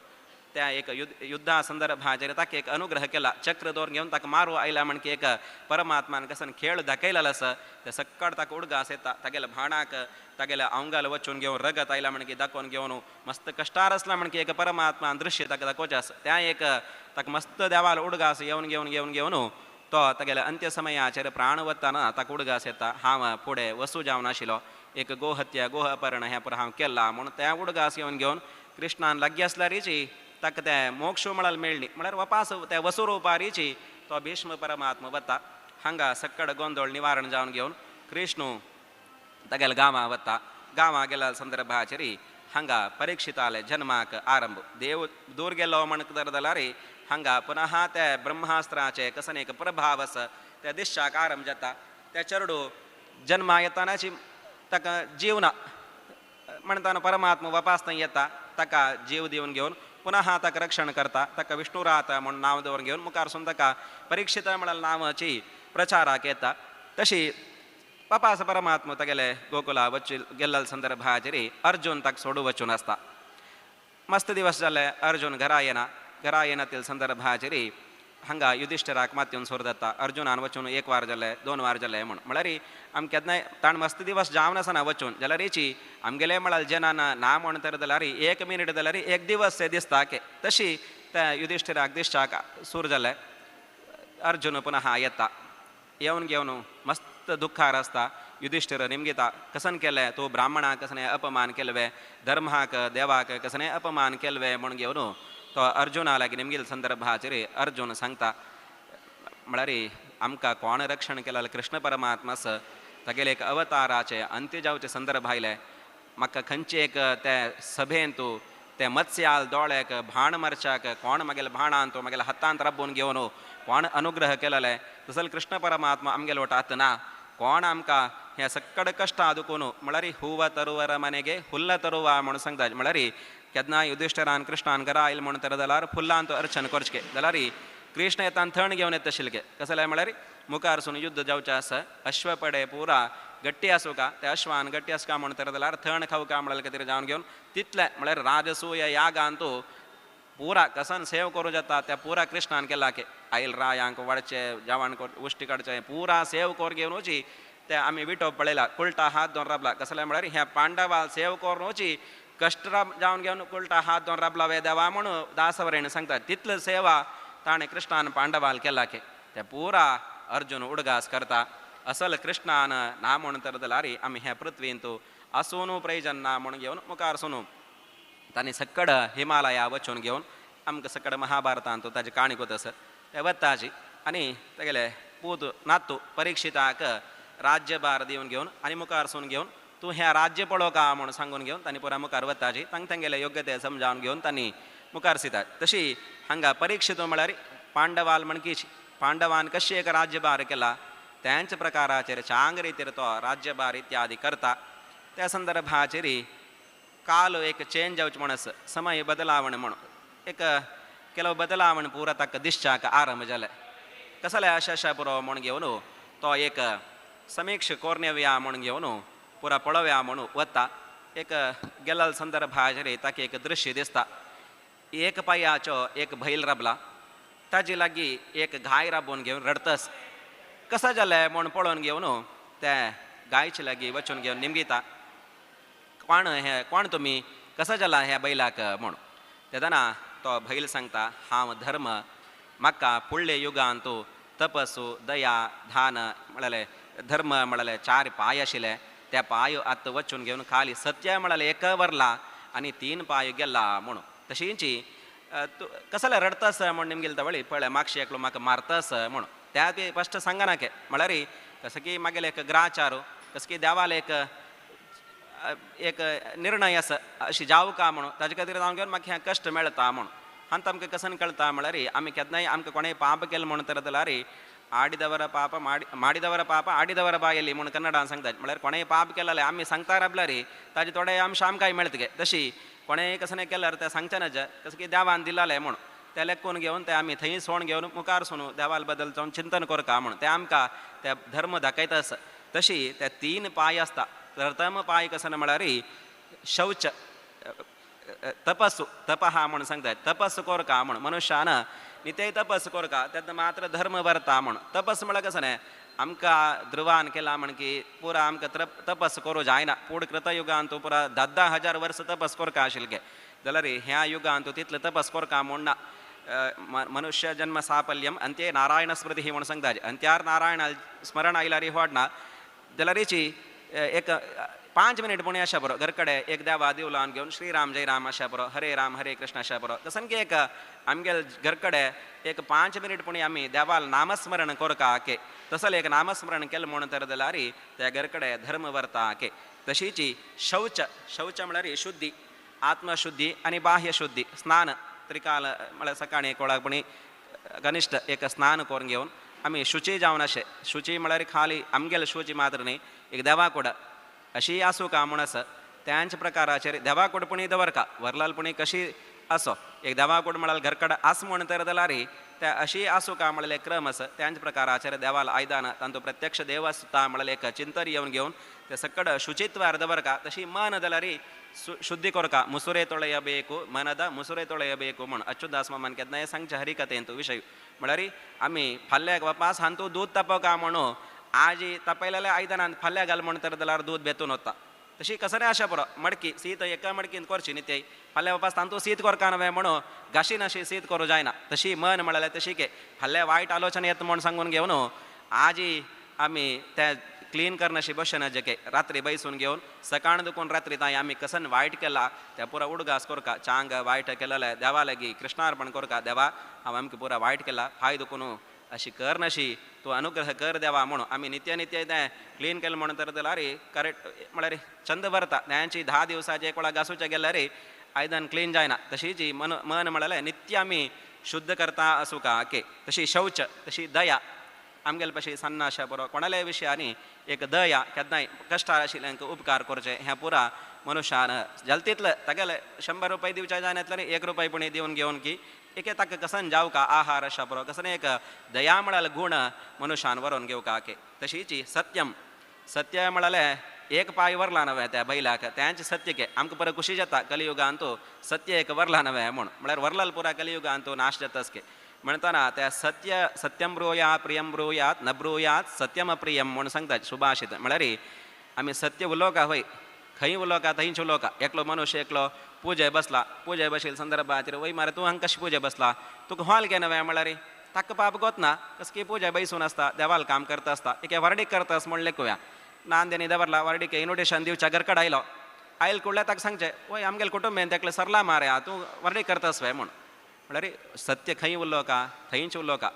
त्या एक युद्धा संदर्भाचेर ताका एक अनुग्रह केला चक्र दवर घेवन ताका मारू आयला म्हण की एक परमात्मान कसन खेळ दाखयलेलो आसा ते सक्कड ताका उडगास येता तागेल्या भाणाक तागेल्या आंगाल वचून घेवन रगत आयला म्हण की दाखोवन घेवन मस्त कश्टार आसला म्हण की एक परमात्मान दृश्य ताका दाखोवचें आसा त्या एक ताका मस्त देवाल उडगास येवन घेवन घेवन घेवन तो तागेल्या अंत्य समयाचेर प्राण वतना ताका उडगास येता हांव फुडें वसू जावन आशिल्लो एक गोहत्या गोह अपहरण हें पुरो हांव केलां म्हूण त्या उडगास येवन घेवन कृष्णान लागीं आसल्यारीची ताका तें मोक्ष म्हळ्यार मेळ्ळी म्हळ्यार वपास त्या वसुरुपारीची तो भीष्म परमात्मा वता हांगा सक्कड गोंदळ निवारण जावन घेवन कृष्णू तागेल्या गांवां वता गांवां गेल्या संदर्भाचेर हांगा परीक्षिताले जन्माक आरंभ देव दूर गेलो म्हण जाल्यार हांगा पुनः ते ब्रह्मास्त्राचे कसन एक प्रभाव आसा त्या दिश्याक आरंभ जाता त्या चेडू जन्मा येतानाची ताका जीव ना म्हणटाना परमात्मा वपास थंय येता ताका जीव दिवन घेवन पुनः ताका रक्षण करता ताका विष्णुरात म्हूण नांव दवरून घेवन मुखार सून ताका परीक्षित म्हळ्यार नांवाची प्रचाराक येता तशी पापास परमात्मा तागेले गोकुला वच गेल्ल संदर्भाचेर अर्जुन ताका सोडू वचून आसता. मस्त दिवस जाले अर्जुन घरा येना, घरा येना ते संदर्भाचेर हांगा युधिश्ठिराक मात येवन सोर जाता अर्जुनान वचून एक वार जाले दोन वार जाले म्हूण. म्हळ्यार आम केन्नाय ताण मस्त दिवस जावन आसना वचून जाल्यारीची आमगेले म्हळ्यार जनान ना म्हण तर जाल्यार एक मिनीट जाल्यार एक दिवस दिसता के तशी त्या युधिश्ठिराक दिसच्याक सूर जाले. अर्जुन पुनः येता येवन घेवन मस्त दुख्खार आसता. युधिश्ठिर निमगिता कसन केलें तूं ब्राह्मणाक कसने अपमान केलवे, धर्माक देवाक कसने अपमान केलवे म्हूण घेवन तो अर्जुना लागीं निमगील संदर्भाचेर अर्जुन सांगता म्हळ्यार आमकां कोण रक्षण केलें कृष्ण परमात्मास तागेले एक अवताराचे अंत्य जावचे संदर्भ आयले. म्हाका खंयचे एक ते सभेंत ते मत्स्याल दोळ्याक भाण मारच्याक कोण मागेले भाणान तो मागेल्या हातांत राबोवन घेवन कोण अनुग्रह केलेले तसल कृष्ण परमात्मा आमगेले वटा आतां ना. कोण आमकां हे सक्कड कश्टां दुखून म्हळ्यार हुव तरुवर मनेगे हुल्ल तरुवा म्हणून सांगता. म्हळ्यार केन्ना युधिश्ठिरान कृष्णान घरा आयल म्हूण तर जाल्यार फुल्लान तो अर्चन करचें जाल्यार कृष्ण येतान थंड घेवन येता शिल्के कसलें म्हळ्यार मुखार सून युद्ध जावचें आसा अश्वपडे पुरा गट्टी आसूं का त्या अश्वान गट्टी आसूं का म्हूण तर जाल्यार थंड खावका म्हळ्यार खातीर जावन घेवन तितलें म्हळ्यार राजसूय यागान तो पुरा कसन सेव करूं जाता त्या पुरा कृष्णान केला के आयल रायांक वाडचे जेवण उश्टी काडचें पुरा सेव कर घेवन वची ते आमी विटो पळयला कुलटा हात दोन राबला कसलें म्हळ्यार ह्या पांडवा सेव करून वची कश्ट जावन घेवन कुलटा हात दोन राबला वे देवा म्हणून दासवरेण सांगता. तितले सेवा ताणें कृष्णान पांडवाल केला के ते पुरा अर्जुन उडगास करता. असल कृष्णान ना म्हूण तर जाल्यार आमी ह्या पृथ्वींत आसून प्रयोजन ना म्हूण घेवन मुखार सुनू तांणी सक्कड हिमालया वचून घेवन आमकां सक्कड महाभारतांत ताजी काणी कोत आसा ते वताची आनी तागेले पूत नातू परिक्षिताक राज्यभार दिवन घेवन आनी मुखार सून घेवन तूं ह्या राज्य पळोवका म्हूण सांगून घेवन तांणी पुरा मुखार वताची तांकां तांगेले योग्य ते समजावन घेवन तांणी मुखार सितात. तशी हांगा परिक्षित म्हळ्यार पांडवाल म्हणकीच पांडवान कशी एक राज्यभार केला त्यांच प्रकाराचेर चांग रितीर तो राज्यभार इत्यादी करता. त्या संदर्भाचेर काल एक चेंज जावचें म्हूण आसा समय बदलावण म्हूण एक ಕೆಲವು बदलावण पुरा ताका दिसच्याक आरंभ जालें. कसलें अशें अशें पुरो म्हूण घेवन तो एक समीक्ष कोरनेवया म्हूण घेवन पुरा पळोवया म्हणून वता. एक गेल्ल संदर्भाचेर ताका एक दृश्य दिसता. एक पांयाचो एक बैल राबला ताजे लागीं एक गाय राबोवन घेवन रडतस कसो जालें म्हूण पळोवन घेवन ते गायचे लागीं वचून घेवन निमगिता कोण हें कोण तुमी कसो जाला ह्या बैलाक म्हूण. तेन्ना तो बैल सांगता हांव धर्म म्हाका फुडले युगांत तपसू दया धान म्हळ्यार धर्म म्हळ्यार चार पांय आशिल्ले त्या पांय आतां वचून घेवन खाली सत्य म्हळ्यार एक वरला आनी तीन पांय गेला म्हणून. तशींची तूं कसलें रडतस म्हूण निमगेल तवळी पळय मागशे एकलो म्हाका मारतस म्हणून त्या ती फस्ट सांगना के म्हळ्यार कसं की मागेले एक ग्राचार कसं की देवाले एक एक निर्णय आसा अशी जावं का म्हणून ताजे खातीर जावन घेवन म्हाका हें कश्ट मेळटा म्हणून. आनी आमकां कसन कळटा म्हळ्यार आमी केन्नाय आमकां कोणें पाप केलें म्हूण तर जाल्यार आडिदवರ पाप ಮಾಡಿದವರ ಪಾಪ ಆಡಿದವರ ಬಾಯಲ್ಲಿ म्हूण कन्नडान सांगतात. म्हळ्यार कोणें पाप केलें आमी सांगता राबल्यार ताजे थोडे अंश आमकांय मेळटले. तशी कोणें कसलें केल्यार तें सांगचें ना कसं की देवान दिलालें म्हूण तें लेखून घेवन तें आमी थंय सोण घेवन मुखार सोनू देवाल बदल जावन चिंतन करता म्हूण तें आमकां ते धर्म दाखयता आसा. तशी ते तीन पांय आसता. प्रथम पांय कसो म्हळ्यार शौच तपस्सु तपहा म्हूण सांगतात. तपस्सु करका म्हूण मनुष्यान नित्य तपस करका तेन्ना मात्र धर्म वरता म्हूण. तपस म्हळ्यार कसो न्हय आमकां ध्रुवान केला म्हण की पुरा आमकां तपस करूं जायना पूण कृतयुगांत पुरा 10,000 10,000 वर्स तपस करका आशिल्ले जाल्यार ह्या युगांत तितलें तपस करका म्हूण ना. मनुष्य जन्म साफल्यम अंत्ये नारायण स्मृती म्हूण सांगता. अंत्यार नारायण स्मरण आयल्यार व्हडना जाल्यारीची एक 5 मिनिट पुणे अशा बरो घरकडे एक देवा दिवलान घेवन श्रीराम जय राम अशा बरो हरे राम हरे कृष्ण अशा बरो तसं की एक आमगेल घरकडे एक 5 मिनिट पुणे आमी देवाल नामस्मरण करका के तसल एक नामस्मरण केलें म्हूण तर जाल्यार त्या घरकडे धर्म वरता के. तशीची शौच शौच म्हळ्यार शुद्धी आत्मशुद्धी आनी बाह्य शुद्धी स्नान त्रिकाल म्हळ्यार सकाळी कोळाक पुणी कनिश्ठ एक स्नान करून घेवन आमी शुची जावन अशें शुची म्हळ्यार खाली आमगेले शुची मात्र न्ही एक देवा कोड अशी आसूं का म्हूण आसा त्यांच प्रकाराचेर देवा कोड पुणी दवरका वरलाल पुणी कशी असो एक देवा कूड म्हळ्यार घरकड आस म्हण तर जाल्यार त्या अशी आसूं का म्हणलें क्रम आसा. त्याच प्रकाराचेर देवाल आयदान तांतू प्रत्यक्ष देव आसता म्हणलें एक चिंतन येवन घेवन ते सकड शुचित्वार दवरका. तशी मन जाल्यार शुद्धी कोरका मुसुरे ತೊಳೆಯಬೇಕು ಮನದ ಮುಸುರೆ ತೊಳೆಯಬೇಕು म्हण अच्युतदास मामान केन्नाय सांगचे हरिकथेंत विशय म्हळ्यार आमी फाल्याक वापास हांतू दूद तापोवका म्हणून आजी तापयलेल्या आयदनान फाल्यां घाल म्हण तर जाल्यार दूद बेतून वता. तशी कसरे आशा पुरो मडकी सीत एका मडकीन करची न्ही ते फाल्यां वापास तांतू सीत कोरका नव्हे म्हणून घाशीन अशी सीत करूं जायना. तशी मन म्हळ्यार तशी के फाल्यां वायट आलोचना येता म्हण सांगून घेवन आजी आमी त्या क्लीन करनाशी बशन जके रात्री बैसून घेवन सकाळ दुखून रात्री तांय आमी कसन वायट केला त्या पुरा उडगास कोरका चांग वायट केलेले देवा लागी कृष्णार्पण कोरका देवा हांव आमकां पुरा वायट केला फाय दुखून अशी कर नशी तूं अनुग्रह कर देवा म्हणून आमी नित्य नित्य तें क्लीन केलें म्हणून तर जाल्यार करेक्ट म्हळ्यार चंद भरता न्यायांची 10 दिवसाचे एक वेळा घासूचे गेल्यार आयदन क्लीन जायना. तशीच मन मन म्हळ्यार नित्य आमी शुद्ध करता आसूं का के. तशी शौच तशी दया आमगेले पशी सान्नां आशा बरो कोणाल्याय विशयांनी एक दया केन्नाय कश्टार आशिल्ल्यांक उपकार करचे हें पुरा मनुष्यान जाल तितले तागेले 100 रुपये दिवचे जायनातले 1 रुपये पुणी दिवन घेवन की एके ताका कसन जावका आहार आशा बरो कसन एक दया म्हळ्यार गूण मनुष्यान वरोवन घेवका के. तशीच सत्यम सत्य म्हळ्यार एक पांय वरला नव्हे त्या बैलाक त्यांचे सत्य के आमकां परत खुशी जाता कलियुगांत सत्य एक वरला नव्हे म्हूण म्हळ्यार वरलाल पुरा कलियुगांत नाश जाताच के. म्हणताना त्या सत्य सत्यम ब्रूयात प्रियम ब्रूयात न ब्रूयात सत्यम अप्रियम म्हूण सांगतात सुभाषित. म्हळ्यार आमी सत्य उलोवका हय खंय उलोवका थंयच उलोवका. एकलो मनुष्य एकलो पुजे बसला पुजे बशिल्ले संदर्भाचेर वय मारे तूं हांगा कशें पुजे बसला तुका हॉल केन्ना नव्हे म्हळ्यार ताका पाप गोतना कसकी पुजा बैसून आसता देवाल काम करता आसता एके वार्डीक करता आस म्हण लेखुया नांद्यांनी दवरला वार्डीक इन्विटेशन दिवच्या घरकड आयलो आयल कुडल्या ताका सांगचें वय आमगेले कुटुंबेन तेकले सरला मारे तूं वार्डीक करता आस म्हूण. म्हळ्यार सत्य खंय उलोवका थंयच उलोवका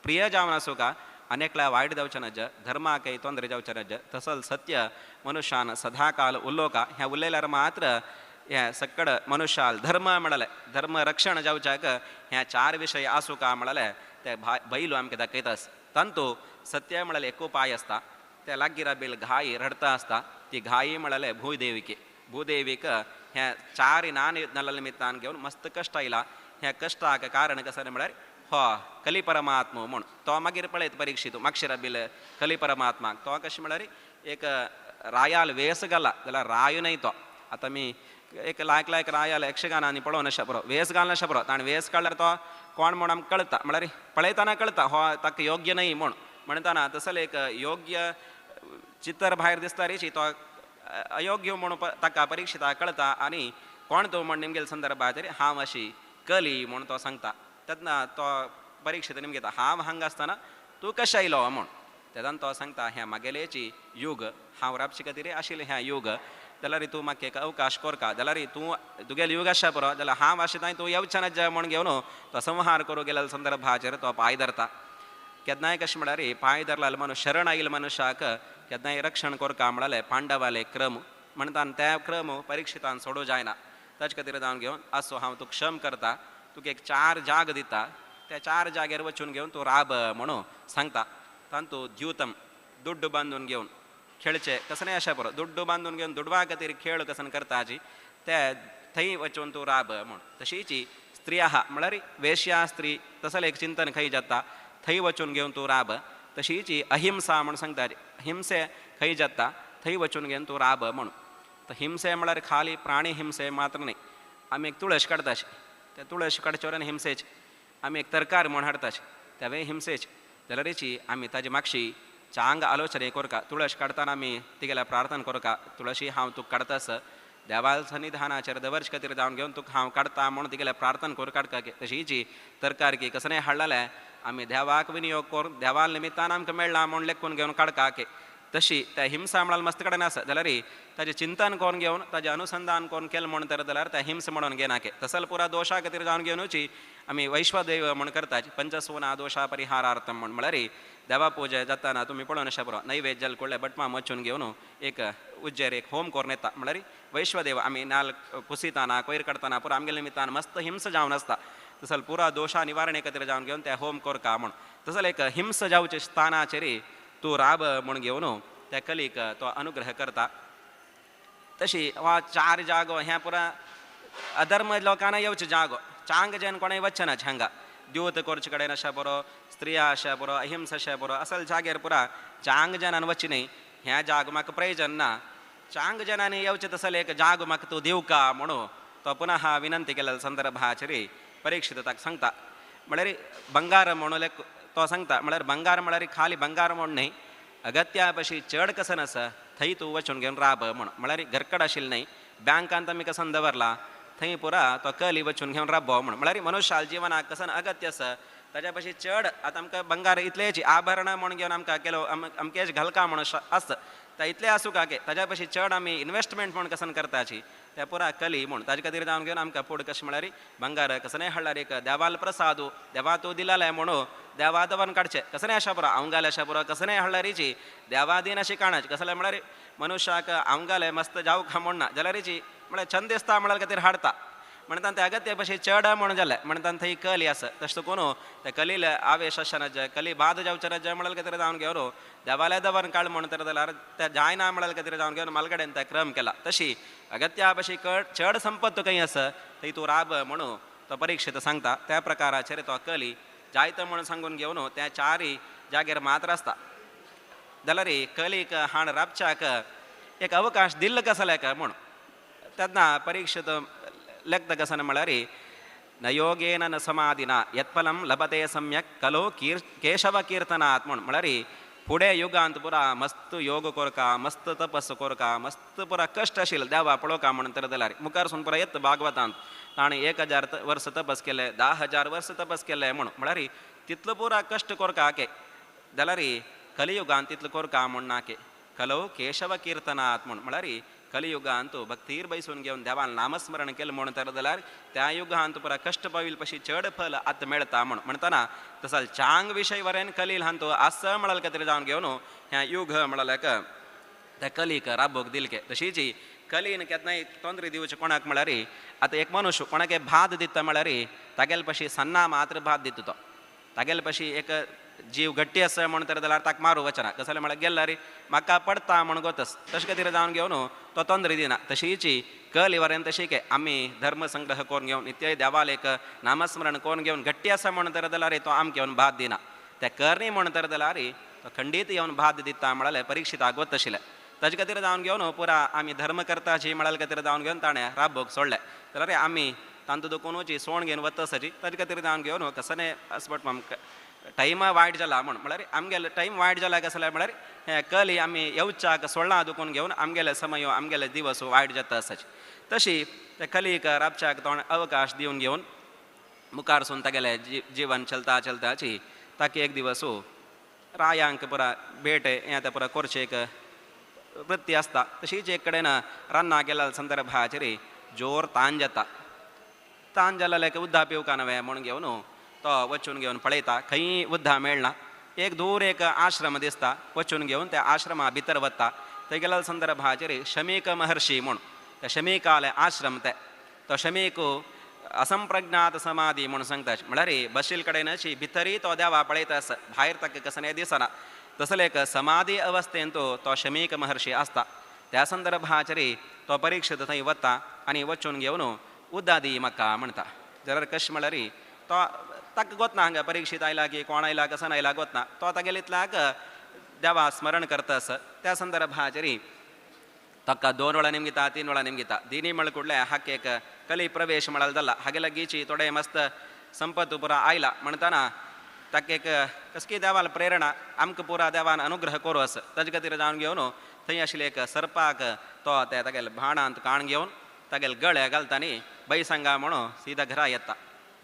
प्रिय जावन आसूं का अनेकल्या वायट जावचें नज धर्माकय तोंदरे जावचें नज तसल सत्य मनुष्यान सदाकाल उलोवका. हें उलयल्यार मात्र हें सकड मनुष्याल धर्म म्हळ्यार धर्म रक्षण जावच्याक हें 4 विशय आसूं का म्हळ्यार ते बैलो आमकां दाखयता. तांतू सत्य म्हळ्यार एक उपाय आसता त्या लागीं राबिल घाई रडता आसता ती घाई म्हळ्यार भूदेवीक भूदेवीक हें 4 नान नल निमित्तान घेवन मस्त कश्ट आयला. ह्या कश्टाक कारण कसं म्हळ्यार हो कली परमात्मा म्हूण तो मागीर पळयत परीक्षित मागशीर बिल कली परमात्माक तो कशें म्हळ्यार एक रायाल वेस घाला जाल्यार राय न्हय तो. आतां आमी एक लायक लायक रायाल यक्षगानांनी पळोवन अशें पुरो वेस घालना अशें पुरो ताणें वेस काडल्यार तो कोण म्हूण आमकां कळटा म्हळ्यार पळयतना कळटा हो ताका योग्य न्हय म्हूण म्हणटाना तसले एक योग्य चित्र भायर दिसता रे तो अयोग्य म्हूण ताका परिक्षिता कळटा आनी कोण तो म्हण निमगेले संदर्भाचेर हांव अशी कली म्हूण तो सांगता. तेन्ना तो परीक्षित निमगेता हांव हांगा आसतना तूं कशें आयलो म्हूण तेन्ना तो सांगता हें मागेलेची युग हांव राबचे खातीर आशिल्लें हें युग जाल्यार तूं म्हाका एक अवकाश कोरका जाल्यार तूं तुगेलें युग आसा पुरो जाल्यार हांव आशिल्लें तूं येवचें ना म्हूण घेवन तो संहार करूं गेल्या संदर्भाचेर तो पांय धरता. केन्नाय कशें म्हळ्यार पांय धरला मनुष्य शरण आयिल्ल्या मनुष्याक केन्नाय रक्षण कोरका म्हळ्यार पांडवाले क्रम म्हणटा त्या क्रम परिक्षितान सोडूं जायना. ताचे खातीर जावन घेवन आसो हांव तुका क्षम करता तुका एक 4 जाग दिता त्या 4 जाग्यार वचून घेवन तूं राब म्हणून सांगता. तांतू द्यूतम दुड्डू बांदून घेवन खेळचे कसलें अशें पुरो दुड्डू बांदून घेवन दुडवा खातीर खेळ कसन करता आजी ते थंय वचून तूं राब म्हूण. तशीच स्त्री आहा म्हळ्यार वेश्या स्त्री तसलें एक चिंतन खंय जाता थंय वचून घेवन तूं राब. तशीच अहिंसा म्हूण सांगता हिंसे खंय जाता थंय वचून घेवन तूं राब म्हूण. तर हिंसे म्हळ्यार खाली प्राणी हिंसे मात्र न्हय आमी एक तुळस काडटाशी त्या तुळस काडचे वयल्यान हिंसेच आमी एक तरकार म्हूण हाडटाशी तेवूय हिंसेच जाल्यारची आमी ताजे मागशी चांग आलोचने कोरका तुळस काडटाना आमी तिगेल्या प्रार्थना कोरका तुळशी हांव तुका काडटास देवाल सन्निधानाचेर दवर्ष खातीर जावन घेवन तुका हांव काडटा म्हूण तिगेल्या प्रार्थना करून काडका. तशीची तरकार की कसलें हाडलेलें आमी देवाक विनियोग करून देवाल निमित्तान आमकां मेळ्ळा म्हूण लेखून घेवन काडका के. तशी त्या हिंसा म्हळ्यार मस्त कडेन आसा जाल्यार ताजें चिंतन करून घेवन ताजें अनुसंधान करून केलें म्हूण तर जाल्यार त्या हिंसा म्हणून घेनाके तसल पुरा दोशा खातीर जावन घेवनूची आमी वैश्वदेव म्हूण करता पंचसोना दोशा परिहारार्थम म्हूण म्हळ्यार देवा पुजा जाताना तुमी पळोवन अशें पुरो नैवेद्य जल कुडले बटमा मचून घेवन एक उज्जेर एक होम करून येता म्हळ्यार वैश्वदेव आमी नाल पुसिताना कोयर काडटाना पुरा आमगेले निमित्तान मस्त हिंसा जावन आसता तसल पुरा दोशा निवारणे खातीर जावन घेवन त्या होम कोरका म्हूण तसल एक हिंसा जावचे स्थानाचेर तूं राब म्हूण घेवन त्या कलीक तो अनुग्रह करता. तशी वा 4 जागो हें पुरा अधर्म लोकांना येवचो जागो चांग जन कोणय वचना हांगा द्यूत कोरचे कडेन अशा बरो स्त्रिया अशा बरो अहिंसा अशा बरो असल जाग्यार पुरा चांग जनान वची न्ही ह्या जाग म्हाका प्रयोजन ना चांग जनांनी येवचें तसलें एक जाग म्हाका तूं दिवका म्हणून तो पुनः विनंती केलेल्या संदर्भाचेर परीक्षित ताका सांगता म्हळ्यार बंगार म्हणून तो सांगता म्हळ्यार बंगार म्हळ्यार खाली बंगार म्हूण न्ही अगत्या पशी चड कसन आसा थंय तूं वचून घेवन राब म्हूण म्हळ्यार घरकड आशिल्लें न्ही बँकांत आमी कसन दवरला थंय पुरा तो कली वचून घेवन राबो म्हूण म्हळ्यार मनुष्याल जिवनाक कसन अगत्य आसा ताज्या पशी चड आतां आमकां बंगार इतलेच आभरणां म्हूण घेवन आमकां केलो अमकेच घालका म्हणून आसता त्या इतलें आसूं काके ताज्या पशी चड आमी इन्वेस्टमेंट म्हूण कसन करताची त्या पुरा कली म्हूण ताजे खातीर जावन घेवन आमकां फुडें कशें म्हळ्यार बंगार कसनय हाडल्यार एक देवाल प्रसादू देवा तूं दिलाले म्हणून देवा दवन काडचें कसनय आशा पुरो आंवगाले आशा पुरो कसनय हाडल्यारीची देवादीन अशी काणाची कसलें म्हळ्यार मनुष्याक आंवगाले मस्त जावं म्हूण ना जाल्यारीची म्हळ्यार छंद दिसता म्हळ्यार खातीर हाडता म्हणटा ते अगत्य पशी चड म्हूण जालें म्हणटा थंय कली आसा तशें कोण त्या कलील आवेश आसना कली बाद जावचें ना म्हणल्यार खातीर जावन घेवन देवाल्या दवर काळ म्हूण तर जाल्यार त्या जायना म्हळ्यार खातीर जावन घेवन मालकडेन त्या क्रम केला तशी अगत्या पशी चड संपत्त खंय आसा थंय तूं राब म्हणून तो परीक्षित सांगता त्या प्रकाराचेर तो कली जायत म्हणून सांगून घेवन त्या चारी जाग्यार मात्र आसता जाल्यार कलीक हाण राबच्याक एक अवकाश दिल्लो कसो काय म्हूण तेन्ना परीक्षित लेखता कसन म्हळ्यार न योगेन न समाधिना यत्फलं लभते सम्यक कलो केशव कीर्तनात् म्हूण म्हळ्यार फुडें युगांत पुरा मस्त योग कोरका मस्त तपस कोरका मस्त पुरा कश्ट आशिल्ले देवा पळोवका म्हणून तर जाल्यार मुखार सून पुरा येता भागवतांत ताणें 1000 वर्स तपस केलें 10,000 वर्स तपस केलें म्हूण म्हळ्यार तितलो पुरा कश्ट कोरका के जाल्यार कलियुगांत तितलो कोरका म्हूण ना के कलो केशव कीर्तनात् म्हूण म्हळ्यार कलियुगांत भक्तीर बैसून घेवन देवान नामस्मरण केलें म्हूण तर जाल्यार त्या युगांत पुरा कश्ट पाविल पशी चड फल आतां मेळटा म्हूण म्हणटना तसो चांग विशय वरेन कलील हांतो आसा म्हळ्यार खातीर जावन घेवन ह्या युग म्हळ्यार त्या कलीक राबोक दिलके तशीच कलीन केन्नाय तोंदरी दिवचें कोणाक म्हळ्यार आतां एक मनुष्य कोणाक भात दिता म्हळ्यार तागेले पशी सन्ना मात्र भात दिता तो तागेले पशी एक जीव घट्टी आसा म्हूण तर जाल्यार ताका मारूं वचना कसलें म्हळ्यार गेल्यार म्हाका पडटा म्हूण गोतस तशें खातीर जावन घेवन तो तोंदरी दिना तशीच कली वरेन तशी के आमी धर्म संग्रह करून घेवन नित्य देवाल एक नामस्मरण करून घेवन घट्टी आसा म्हूण तर जाल्यार तो आमकां येवन भात दिना त्या करणी म्हूण तर जाल्यार तो खंडीत येवन भात दिता म्हळ्यार परीक्षिताक वत आशिल्लें ताजे खातीर जावन घेवन पुरा आमी धर्म करताची म्हळ्यार खातीर जावन घेवन ताणें राबोक सोडलें जाल्यार आमी तांतूं दुखूनची सोण घेवन वता आसाची ताजे खातीर जावन घेवन कसलें असपट आमकां टायम वायट जाला म्हूण म्हळ्यार आमगेले टायम वायट जाला कसलें म्हळ्यार हें कली आमी येवच्याक सोडलां दुखून घेवन आमगेले समय आमगेले दिवस वायट जाता आसाची तशी त्या कलीक राबच्याक तोंड अवकाश दिवन घेवन मुखार सून तागेलें जिवन चलता चलताची ताका एक दिवस रायांक पुरा भेट हें आतां पुरा कोरचें एक वृत्ती आसता तशीच एक कडेन रान्ना गेल्या संदर्भाचेर जोर तान जाता तान जाल्यार उद्दा पिवका नवें म्हूण घेवन तो वचून घेवन पळयता खंय उद्दा मेळना एक दूर एक आश्रम दिसता वचून घेवन त्या आश्रमा भितर वता थंय गेल्या संदर्भाचेर शमीक महर्षी म्हूण त्या शमीकाले आश्रम ते तो शमीक असंप्रज्ञात समाधी म्हूण सांगता म्हळ्यार बशील कडेन अशी भितरी तो देवा पळयता आसा भायर ताका कसलें दिसना तसलें एक समाधी अवस्थेंत तो शमीक महर्षी आसता त्या संदर्भाचेर तो परीक्षित थंय वता आनी वचून घेवन उद्दा दी म्हाका म्हणटा जाल्यार कशें म्हळ्यार तो ताका गोतना हांगा परीक्षित आयला की कोण आयला कसन आयला गोतना तो तागेले इतल्याक देवा स्मरण करता आसा त्या संदर्भाचेर ताका 2 वेळा निमगिता 3 वेळा निमगिता दिनी म्हळ कुडले हाक एक कली प्रवेश म्हळ्यार जाला हागे लागींची थोडे मस्त संपत पुरा आयला म्हणटना ताका एक कसकी देवाल प्रेरणा आमकां पुरा देवान अनुग्रह करूं आसा ताजे खातीर जावन घेवन थंय आशिल्ले एक सर्पाक तो ते तागेले भाणांत काण घेवन तागेले गळे घालता न्ही बैसांगा म्हणून सीधा घरा येता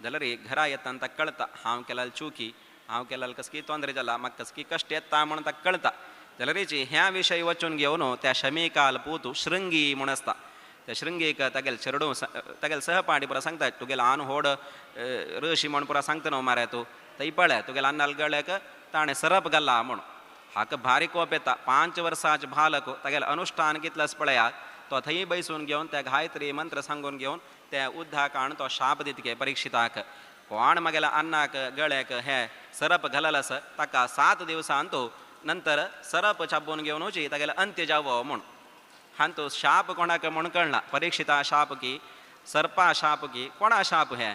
जाल्यार घरा येता आनी ताका कळटा हांव केल्यार चुकी हांव केल्यार कसकी तोंदरे जाला म्हाका कसकी कश्ट येता म्हणून ताका कळटा जाल्यार ह्या विशय वचून घेवन त्या शमीकाल पूत शृंगी म्हूण आसता त्या शृंगीक तागेले चेडूं तागेले सहपाठी पुरा सांगता तुगेले आन होड ऋषी म्हूण पुरा सांगता न्हू मारे तूं थंय पळय तुगेले अन्नाल गळ्याक ताणें सरप घाला म्हूण हाका भारी कोप येता 5 वर्सांचे बालक तागेलें अनुश्ठान कितलें पळयात तो थंय बैसून घेवन त्या गायत्री मंत्र सांगून घेवन त्या उद्दाक हाडून तो शाप दितके परीक्षिताक कोण म्हगेल्या अन्नाक गळ्याक हे सरप घालल आसा ताका 7 दिवसांत नंतर सरप चाबून घेवनूच तागेले अंत्य जावो म्हूण हांतू शाप कोणाक म्हूण कळना परीक्षिता शाप की सर्पा शाप की कोणा शाप हे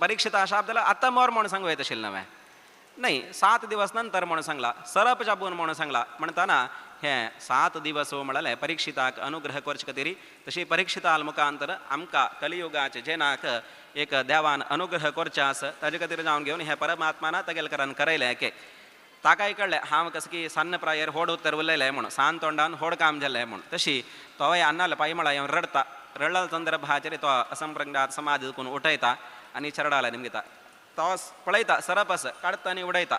परीक्षिता शाप दिला आतां मोर म्हणून सांगू येत आशिल्लें नवें नाही 7 दिवस नंतर म्हणून सांगला सरप चाबून म्हणून सांगला म्हणताना हे 7 दिवस म्हळ्यार परीक्षिताक अनुग्रह करचे खातीर तशी परीक्षिताल मुखांतर आमकां कलियुगाचे जेनाक एक देवान अनुग्रह करचे आसा ताजे खातीर जावन घेवन हे परमात्माना तगेल करान करयलें के ताकाय कळ्ळें हांव कसं की सान्न प्रायेर होड उत्तर उलयलें म्हूण सान तोंडान होड काम जालें म्हूण तशी तोय अन्नाल पायमळा येवन रडता रडल संदर्भाचेर तो असंप्रज्ञात समाज दुखून उठयता आनी चरडाला निमगिता तो पळयता सरप आसा काडटा आनी उडयता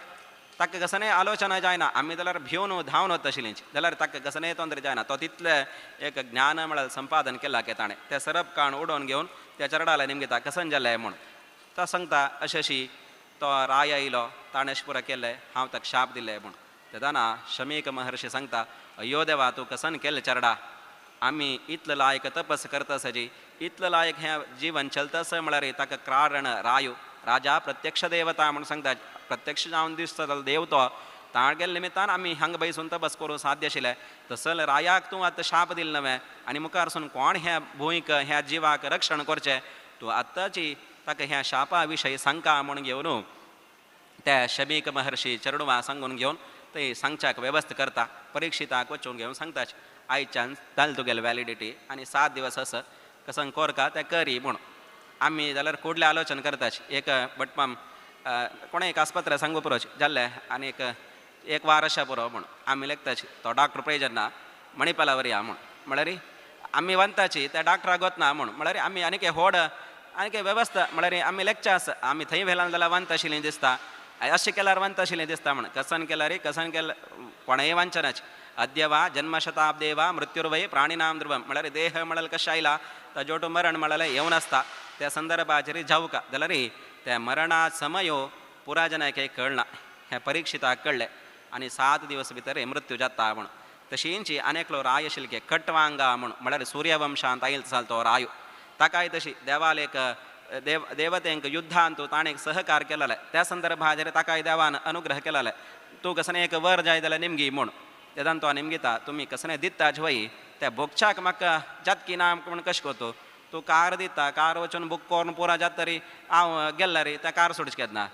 ताका कसने आलोचना जायना आमी जाल्यार भिवन धांवन वता आशिल्लीं जाल्यार ताका कसने तोंदरे जायना तो तितलें एक ज्ञान म्हळ्यार संपादन केलां के ताणें तें सरप काण उडोवन घेवन त्या चरडाला निमगिता कसन जालें म्हूण तो सांगता अशें अशी तो राय आयलो ताणें अशें पुरा केलें हांव ताका शाप दिलें म्हूण तेन्ना शमीक महर्षी सांगता अय्यो देवा तूं कसन केलें चरडा आमी इतलो लायक तपस करता सजी इतलो लायक हें जीवन चलता म्हळ्यार ताका कारण रायू राजा प्रत्यक्ष देवता म्हणून सांगता प्रत्यक्ष जावन दिसता जाल्यार देव तो तागेल्या निमित्तान आमी हांगा बैसून तपस करूं साध्य आशिल्लें तसल रायाक तूं आतां शाप दिल नवें आनी मुखार सून कोण ह्या भुंयक ह्या जिवाक रक्षण करचें तूं आतांची ताका ह्या शापा विशयी सांगका म्हूण घेवन त्या शमीक महर्षी चरडुवा सांगून घेवन ते सांगच्याक वेवस्था करता परीक्षिताक वचून घेवन सांगताच आयच्यान जालें तुगेलें व्हॅलिडिटी आनी 7 दिवस आसा कसं कोरका तें करी म्हूण आमी जाल्यार कुडलें आलोचन करताच एक भटमाम कोणें एक आस्पत्रे सांगू पुरो जाल्लें आनी एक एक वार अशें पुरो म्हूण आमी लेखताच तो डॉक्टर पळय जेन्ना मणिपाला वरया म्हूण म्हळ्यार आमी वनताची त्या डॉक्टराक वतना म्हूण म्हळ्यार आमी आनीक होड आनीक वेवस्था म्हळ्यार आमी लेखचे आसा आमी थंय व्हेल्यान जाल्यार वंत आशिल्लीं दिसता अशें केल्यार वंत आशिल्लीं दिसता म्हूण कसन केल्यार कसन केल्यार कोणेय वांचनाच अद्य वा जन्मशताब्दे वा मृत्युर्वय प्राणिनाम ध्रुवम म्हळ्यार देह म्हळ्यार कशें आयला ताजोटो मरण म्हळ्यार येवन आसता त्या संदर्भाचेर जावका जाल्यार त्या मरणा समयो पुरा जनाक कळना हें परीक्षिताक कळ्ळें आनी 7 दिवस भितर मृत्यू जाता म्हूण तशींची आनेकलो राय आशिल्ले कटवांगा म्हूण म्हळ्यार सूर्यवंशांत आयल जालो तो रायो ताकाय तशी देवालेक देव देवतेंक युद्धांत ताणें सहकार केलेलें त्या संदर्भाचेर ताकाय देवान अनुग्रह केलेलें तूं कसने एक वर जाय जाल्यार निमगी म्हूण तेदान तो निमगिता तुमी कसने दिता वय त्या बोगच्याक म्हाका जातकी ना म्हूण कशें करतो तूं कार दिता कार वचून बूक करून पुरा जात तरी हांव गेल्ला रे त्या कार सोडचे केन्ना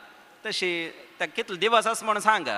तशी त्या कितले दिवस आसा म्हूण सांग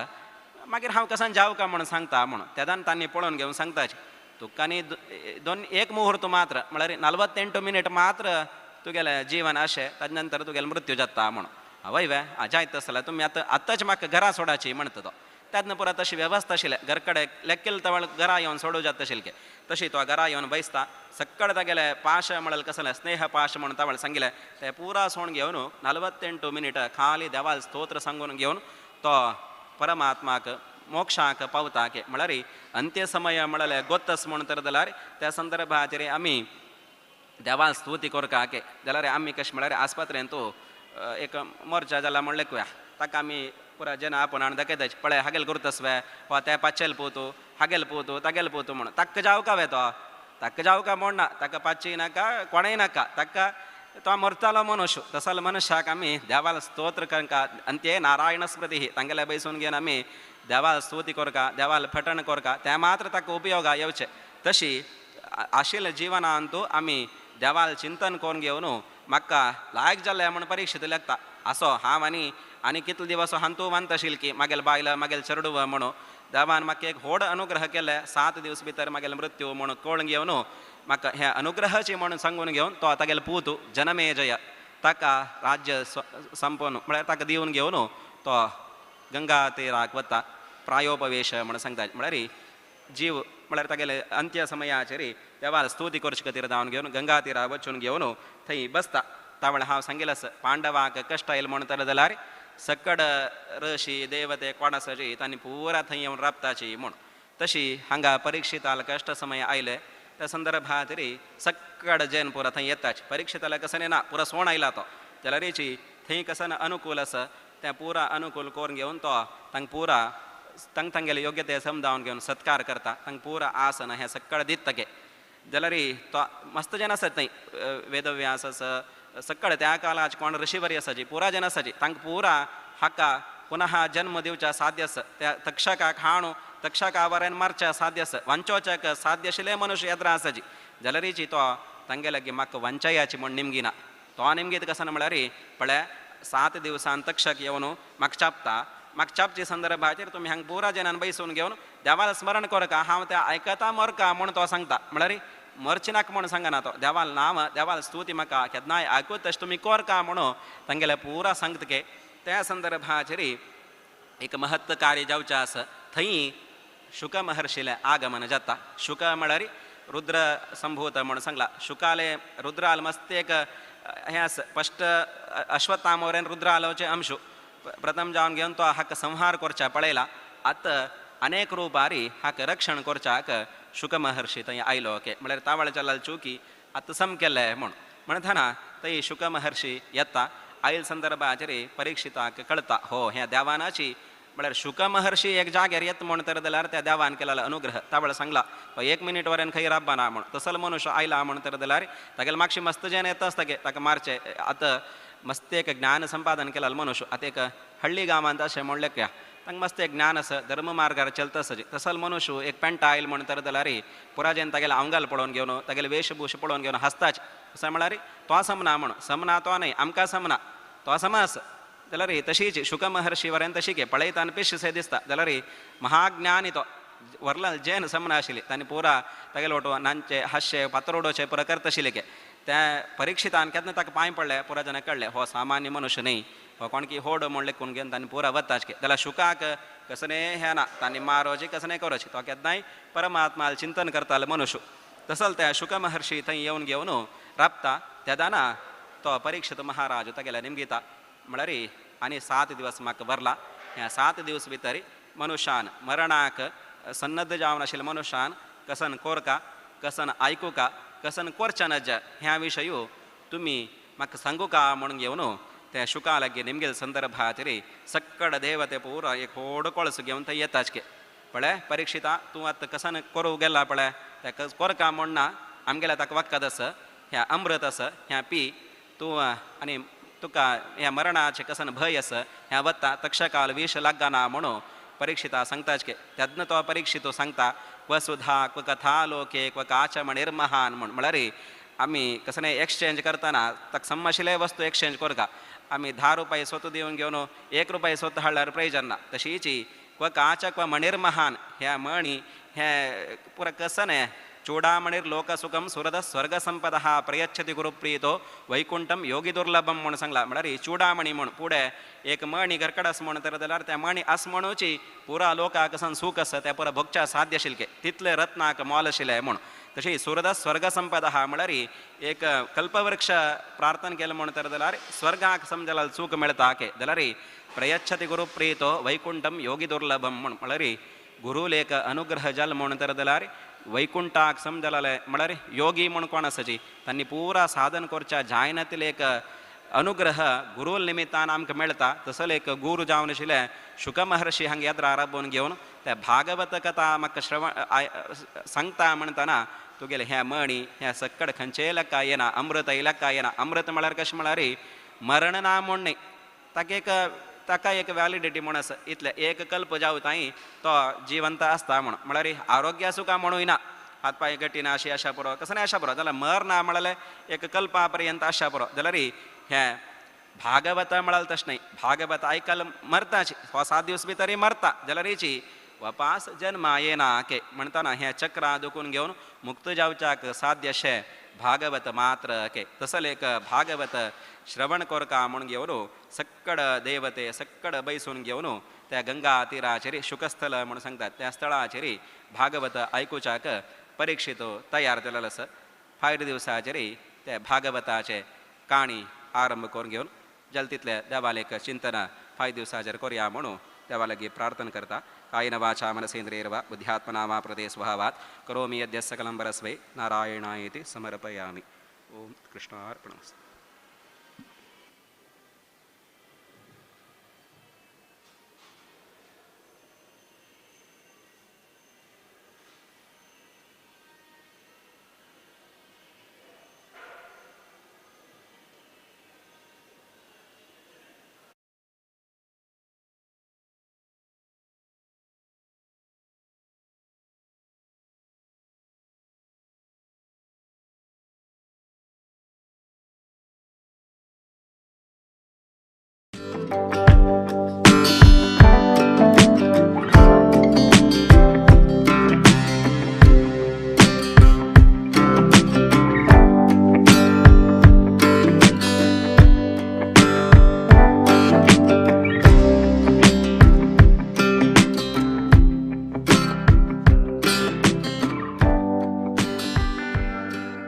मागीर हांव कसान जावं का म्हूण सांगता म्हूण तेदान तांणी पळोवन घेवन सांगताच तुका न्ही दोन एक मुहूर्त मात्र म्हळ्यार 48 मिनीट मात्र तुगेलें जीवन अशें ताजे नंतर तुगेलें मृत्यू जाता म्हूण हय वे जायत आसल्यार तुमी आतां आतांच म्हाका घरा सोडाची म्हणटा तो तेन्ना पुरा तशी वेवस्था आशिल्लें घरकडे लेक्केल तवळ घरा येवन सोडू जाता आशिल्लें तशी तो घरा येवन बैसता सक्कड तागेले पाश म्हळ्यार कसलें स्नेह पाश म्हूण तवळ सांगिल्लें तें पुरा सोण घेवन 48 मिनीट खाली देवाल स्तोत्र सांगून घेवन तो परमात्माक मोक्षाक पावता के म्हळ्यार अंत्य समय म्हळ्यार गोतस म्हूण तर जाल्यार त्या संदर्भाचेर आमी देवाल स्तुती करका के जाल्यार आमी कशें म्हळ्यार आस्पत्रेंत एक मोर्चा जाला म्हण लेखुया ताका आमी पुरा जेन्ना आपूण हाडून दाखयताच पळय हागेल करतस वे वा त्या पाचेल पोवतू हागेल पोवतू तागेल पोवतू म्हूण ताका जावका वे तो ताका जावका म्हूण ना ताका पाचीय नाका कोणेय नाका ताका तो मरतालो मनुष्य तसलो मनुष्याक आमी देवाल स्तोत्र करका अंत्ये नारायण स्मृती तांगेले बैसून घेवन आमी देवाल स्तुती करका देवाल फटण करका तें मात्र ताका उपयोगा येवचें तशी आशिल्ल्या जिवनांतू आमी देवाल चिंतन करून घेवन म्हाका लायक जालें म्हूण परीक्षित लागता असो हांव आनी आनी कितले दिवस हांतू वांत आशिल्ली की मागेल बायल मागेल चेडूं म्हणून देवान म्हाका एक व्हड अनुग्रह केले 7 दिवस भितर मागेल मृत्यू म्हणून कळून घेवन म्हाका हे अनुग्रहाची म्हणून सांगून घेवन तो तागेलो पूत जनमेजय ताका राज्य संपोवन म्हळ्यार ताका दिवन घेवन तो गंगा तीराक वता प्रायोपवेश म्हणून सांगता म्हळ्यार जीव म्हळ्यार तागेले अंत्य समयाचेर देवाल स्तुती करचे खातीर धांवन घेवन गंगा तीराक वचून घेवन थंय बसता तावळ हांव सांगिल्लें आसा पांडवाक कश्ट आयल म्हूण तर जाल्यार सकड ऋषी देवते कोण आसाची तांणी पुरा थंय येवन राबताची म्हूण तशी हांगा परीक्षिताल कश्ट समय आयले त्या संदर्भात सक्कड जैन पुरा थंय येताच परीक्षिताला कसं ना पुरा सोण आयला तो जाल्यारची थंय कसन अनुकूल आसा तें पुरा अनुकूल करून घेवन तो तांकां पुरा तांकां तांगेले योग्य ते समजावन घेवन सत्कार करता तांकां पुरा आसन हें सक्कड दिता गे जाल्यार तो मस्त जन आसत थंय वेदव्यास आसा सक्कड त्या काळाच कोण ऋषीवरी आसाची पुरा जन आसाची तांकां पुरा हाका पुनः जन्म दिवच्या साध्य आसा त्या तक्षकाक हाणू तक्षका वरेन मारच्या साध्य आसा वांचोच्याक साध्य आशिल्ले मनुष्य येत्रा आसाची जाल्यारीची तो तांगे लागीं म्हाका वांचयाची म्हूण निमगिना तो निमगीत कसन म्हळ्यार पळय 7 दिवसान तक्षक येवन म्हाका चापता म्हाका चापचे संदर्भाचेर तुमी हांगा पुरा जनान बैसून घेवन देवाला स्मरण करका हांव तें आयकता मरका म्हूण तो सांगता म्हळ्यार मरचे नाका म्हूण सांगना तो देवाल नांव देवाल स्तुती म्हाका केन्नाय आयकूत तशें तुमी करका म्हणून तांगेले पुरा सांगता के त्या संदर्भाचेर एक महत्व कार्य जावचें आसा थंय शुक महर्षीलें आगमन जाता. शुक म्हळ्यार रुद्र संभूत म्हूण सांगला. शुकाले रुद्राल मस्त एक हें आसा फस्ट अश्वत्थामोरेन रुद्रालोचे अंशु प्रथम जावन घेवन तो हाका संहार करच्या पळयला. आतां अनेक रुपारी हाका रक्षण करच्याक शुक महर्षी थंय आयलो ओके म्हळ्यार तावळ चलाल चुकी आतां समकेलें म्हूण म्हणटना थंय शुक महर्षी येता आयल संदर्भाचेर परीक्षिताक कळता हो ह्या देवानाची म्हळ्यार शुक महर्षी एक जाग्यार येत म्हूण तर जाल्यार त्या देवान केलेलो अनुग्रह तावळ सांगला तो 1 मिनीट वरेन खंय राबना म्हूण तसल मनुष्य आयला म्हूण तर जाल्यार तागेले मागशी मस्त जेन येता आसता गे ताका मारचें. आतां मस्त एक ज्ञान संपादन केलेलो मनुष्य आतां एक हळ्ळी गांवांत अशें म्हणलें क्या तांकां मस्त एक ज्ञान आसा धर्म मार्गार चलता आसा तसल मनुष्य एक पेंटा आयल म्हूण तर जाल्यार पुरा जेन तागेले आंगाल पळोवन घेवन तागेले वेशभूष पळोवन घेवन हांसताच अशें म्हळ्यार तो समना म्हूण समना तो न्हय आमकां समना तो समा आसा जाल्यार तशीच शुक महर्षी वरेन तशी गे पळयता आनी पिशे दिसता जाल्यार महाज्ञानी तो वरला जैन समना आशिल्ली तांणी पुरा तागेले वटो नांचे हांशे पातरोडोचे पुरा करता आशिल्ले गे त्या परीक्षितान केन्ना ताका पांय पडले पुरा जाणां कळ्ळें हो सामान्य मनुष्य न्हय हो कोण की होड म्हणलें कोण घेवन तांणी पुरा वताच गे जाल्यार शुकाक कसने हें ना तांणी मारोची कसने करोची तो केन्नाय परमात्मा चिंतन करतालो मनुष्य तसल त्या शुक महर्षी थंय येवन घेवन राबता तेदाना तो परीक्षित महाराज तागेल्या निमगिता म्हळ्यार आनी 7 दिवस म्हाका भरला ह्या 7 दिवस भितर मनुष्यान मरणाक सन्नद्ध जावन आशिल्ल्या मनुष्यान कसन कोरका कसन आयकुका कसन कोरच्या नज ह्या विशयू तुमी म्हाका सांगूका म्हणून घेवन त्या शुका लागीं निमगेल संदर्भाचेर सक्कड देवते पुरा एक व्हड कळस घेवन थंय येताच गे पळय परीक्षिता तूं आतां कसन करूं गेला पळय त्या कोरका म्हण ना आमगेल्या ताका वखद आसा ह्या अमृत आसा ह्या पी तूं आनी तुका ह्या मरणाचें कसन भंय आसा ह्या वता तक्षकाल विष लागना म्हणून परीक्षिता सांगताच गे तेन्ना तो परीक्षितो सांगता क्व सुधा क्व कथा लोके क्व काच मणिर्महान म्हूण म्हळ्यार आमी कसने एक्सचेंज करतना ताका सम आशिल्ले वस्तू एक्सचेंज करता आमी 10 रुपये स्वता दिवन घेवन 1 रुपये स्वता हाडल्यार प्रयोजन ना. तशीच क्व काच क्व मणिर्महान ह्या मणी हे पुरा कसने चूडामणिर लोकसुखम सुरद स्वर्ग संपदः प्रयच्छति गुरुप्रीतो वैकुंठम योगी दुर्लभम म्हूण सांगला. म्हळ्यार चूडामणी म्हूण फुडें एक मणी घरकड आसा म्हूण तर जाल्यार त्या मणी आसा म्हणूची पुरा लोकाक कसन सूख आसा त्या पुरा भोगच्या साध्य आशिल्लें तितलें रत्नाक मोल आशिल्लें म्हूण. तशी सुरद स्वर्ग संपदः म्हळ्यार एक कल्पवृक्ष प्रार्थना केलें म्हूण तर जाल्यार स्वर्गाक समजल्यार सूख मेळटा के जाल्यार प्रयच्छति गुरुप्रीतो वैकुंठम योगी दुर्लभम म्हूण म्हळ्यार गुरुलेख अनुग्रह जाल म्हूण तर जाल्यार वैकुंठाक समजलें म्हळ्यार योगी म्हूण कोण आसाची तांणी पुरा साधन करच्या जायनातील एक अनुग्रह गुरू निमित्तान आमकां मेळटा. तसो एक गुरू जावन आशिल्ले शुक महर्षी हांगा यात्रा राबोवन घेवन त्या भागवत कथा म्हाका श्रवण सांगता म्हणटना तुगेले ह्या मणी ह्या सक्कड खंयचेय लेखा येना अमृत लेखा येना. अमृत म्हळ्यार कशें म्हळ्यार मरण ना म्हूण न्हय ताका एक ताका एक व्हॅलिडिटी म्हूण आसा इतलें एक कल्प जावताय तो जिवंत आसता म्हूण म्हळ्यार आरोग्य सुखा म्हणूय ना हात पांय गटी ना अशी आशा पुरो कसं आशा पुरो जाल्यार मर ना म्हळ्यार एक कल्पा पर्यंत आशा पुरो जाल्यार हें भागवत म्हळ्यार तशें न्हय भागवत आयकल मरताची हो 7 दिवस भितर मरता जाल्यारची वपास जन्मा येना के म्हणटना हें चक्रां दुखून घेवन मुक्त जावच्याक साध्य अशें भागवत मात्र के तसल एक भागवत श्रवण कोरका म्हूण घेवन सक्कड देवते सक्कड बैसून घेवन त्या गंगा तिराचेर शुकस्थल म्हूण सांगतात त्या स्थळाचेर भागवत आयकुच्याक परीक्षित तयार जालेलो आसा. फायर दिवसाचेर त्या भागवताचे काणी आरंभ करून घेवन जाल्यार तितले देवालेक चिंतन 5 दिवसाचेर करया म्हणून देवा लागीं प्रार्थना करता. कायेन वाचा मनसेन्द्रियैर्वा बुद्ध्यात्मना वा प्रदे स्वभावात् करोमि यद्यत् सकलं परस्मै नारायणायेति समर्पयामि. ओम कृष्णार्पणमस्तु.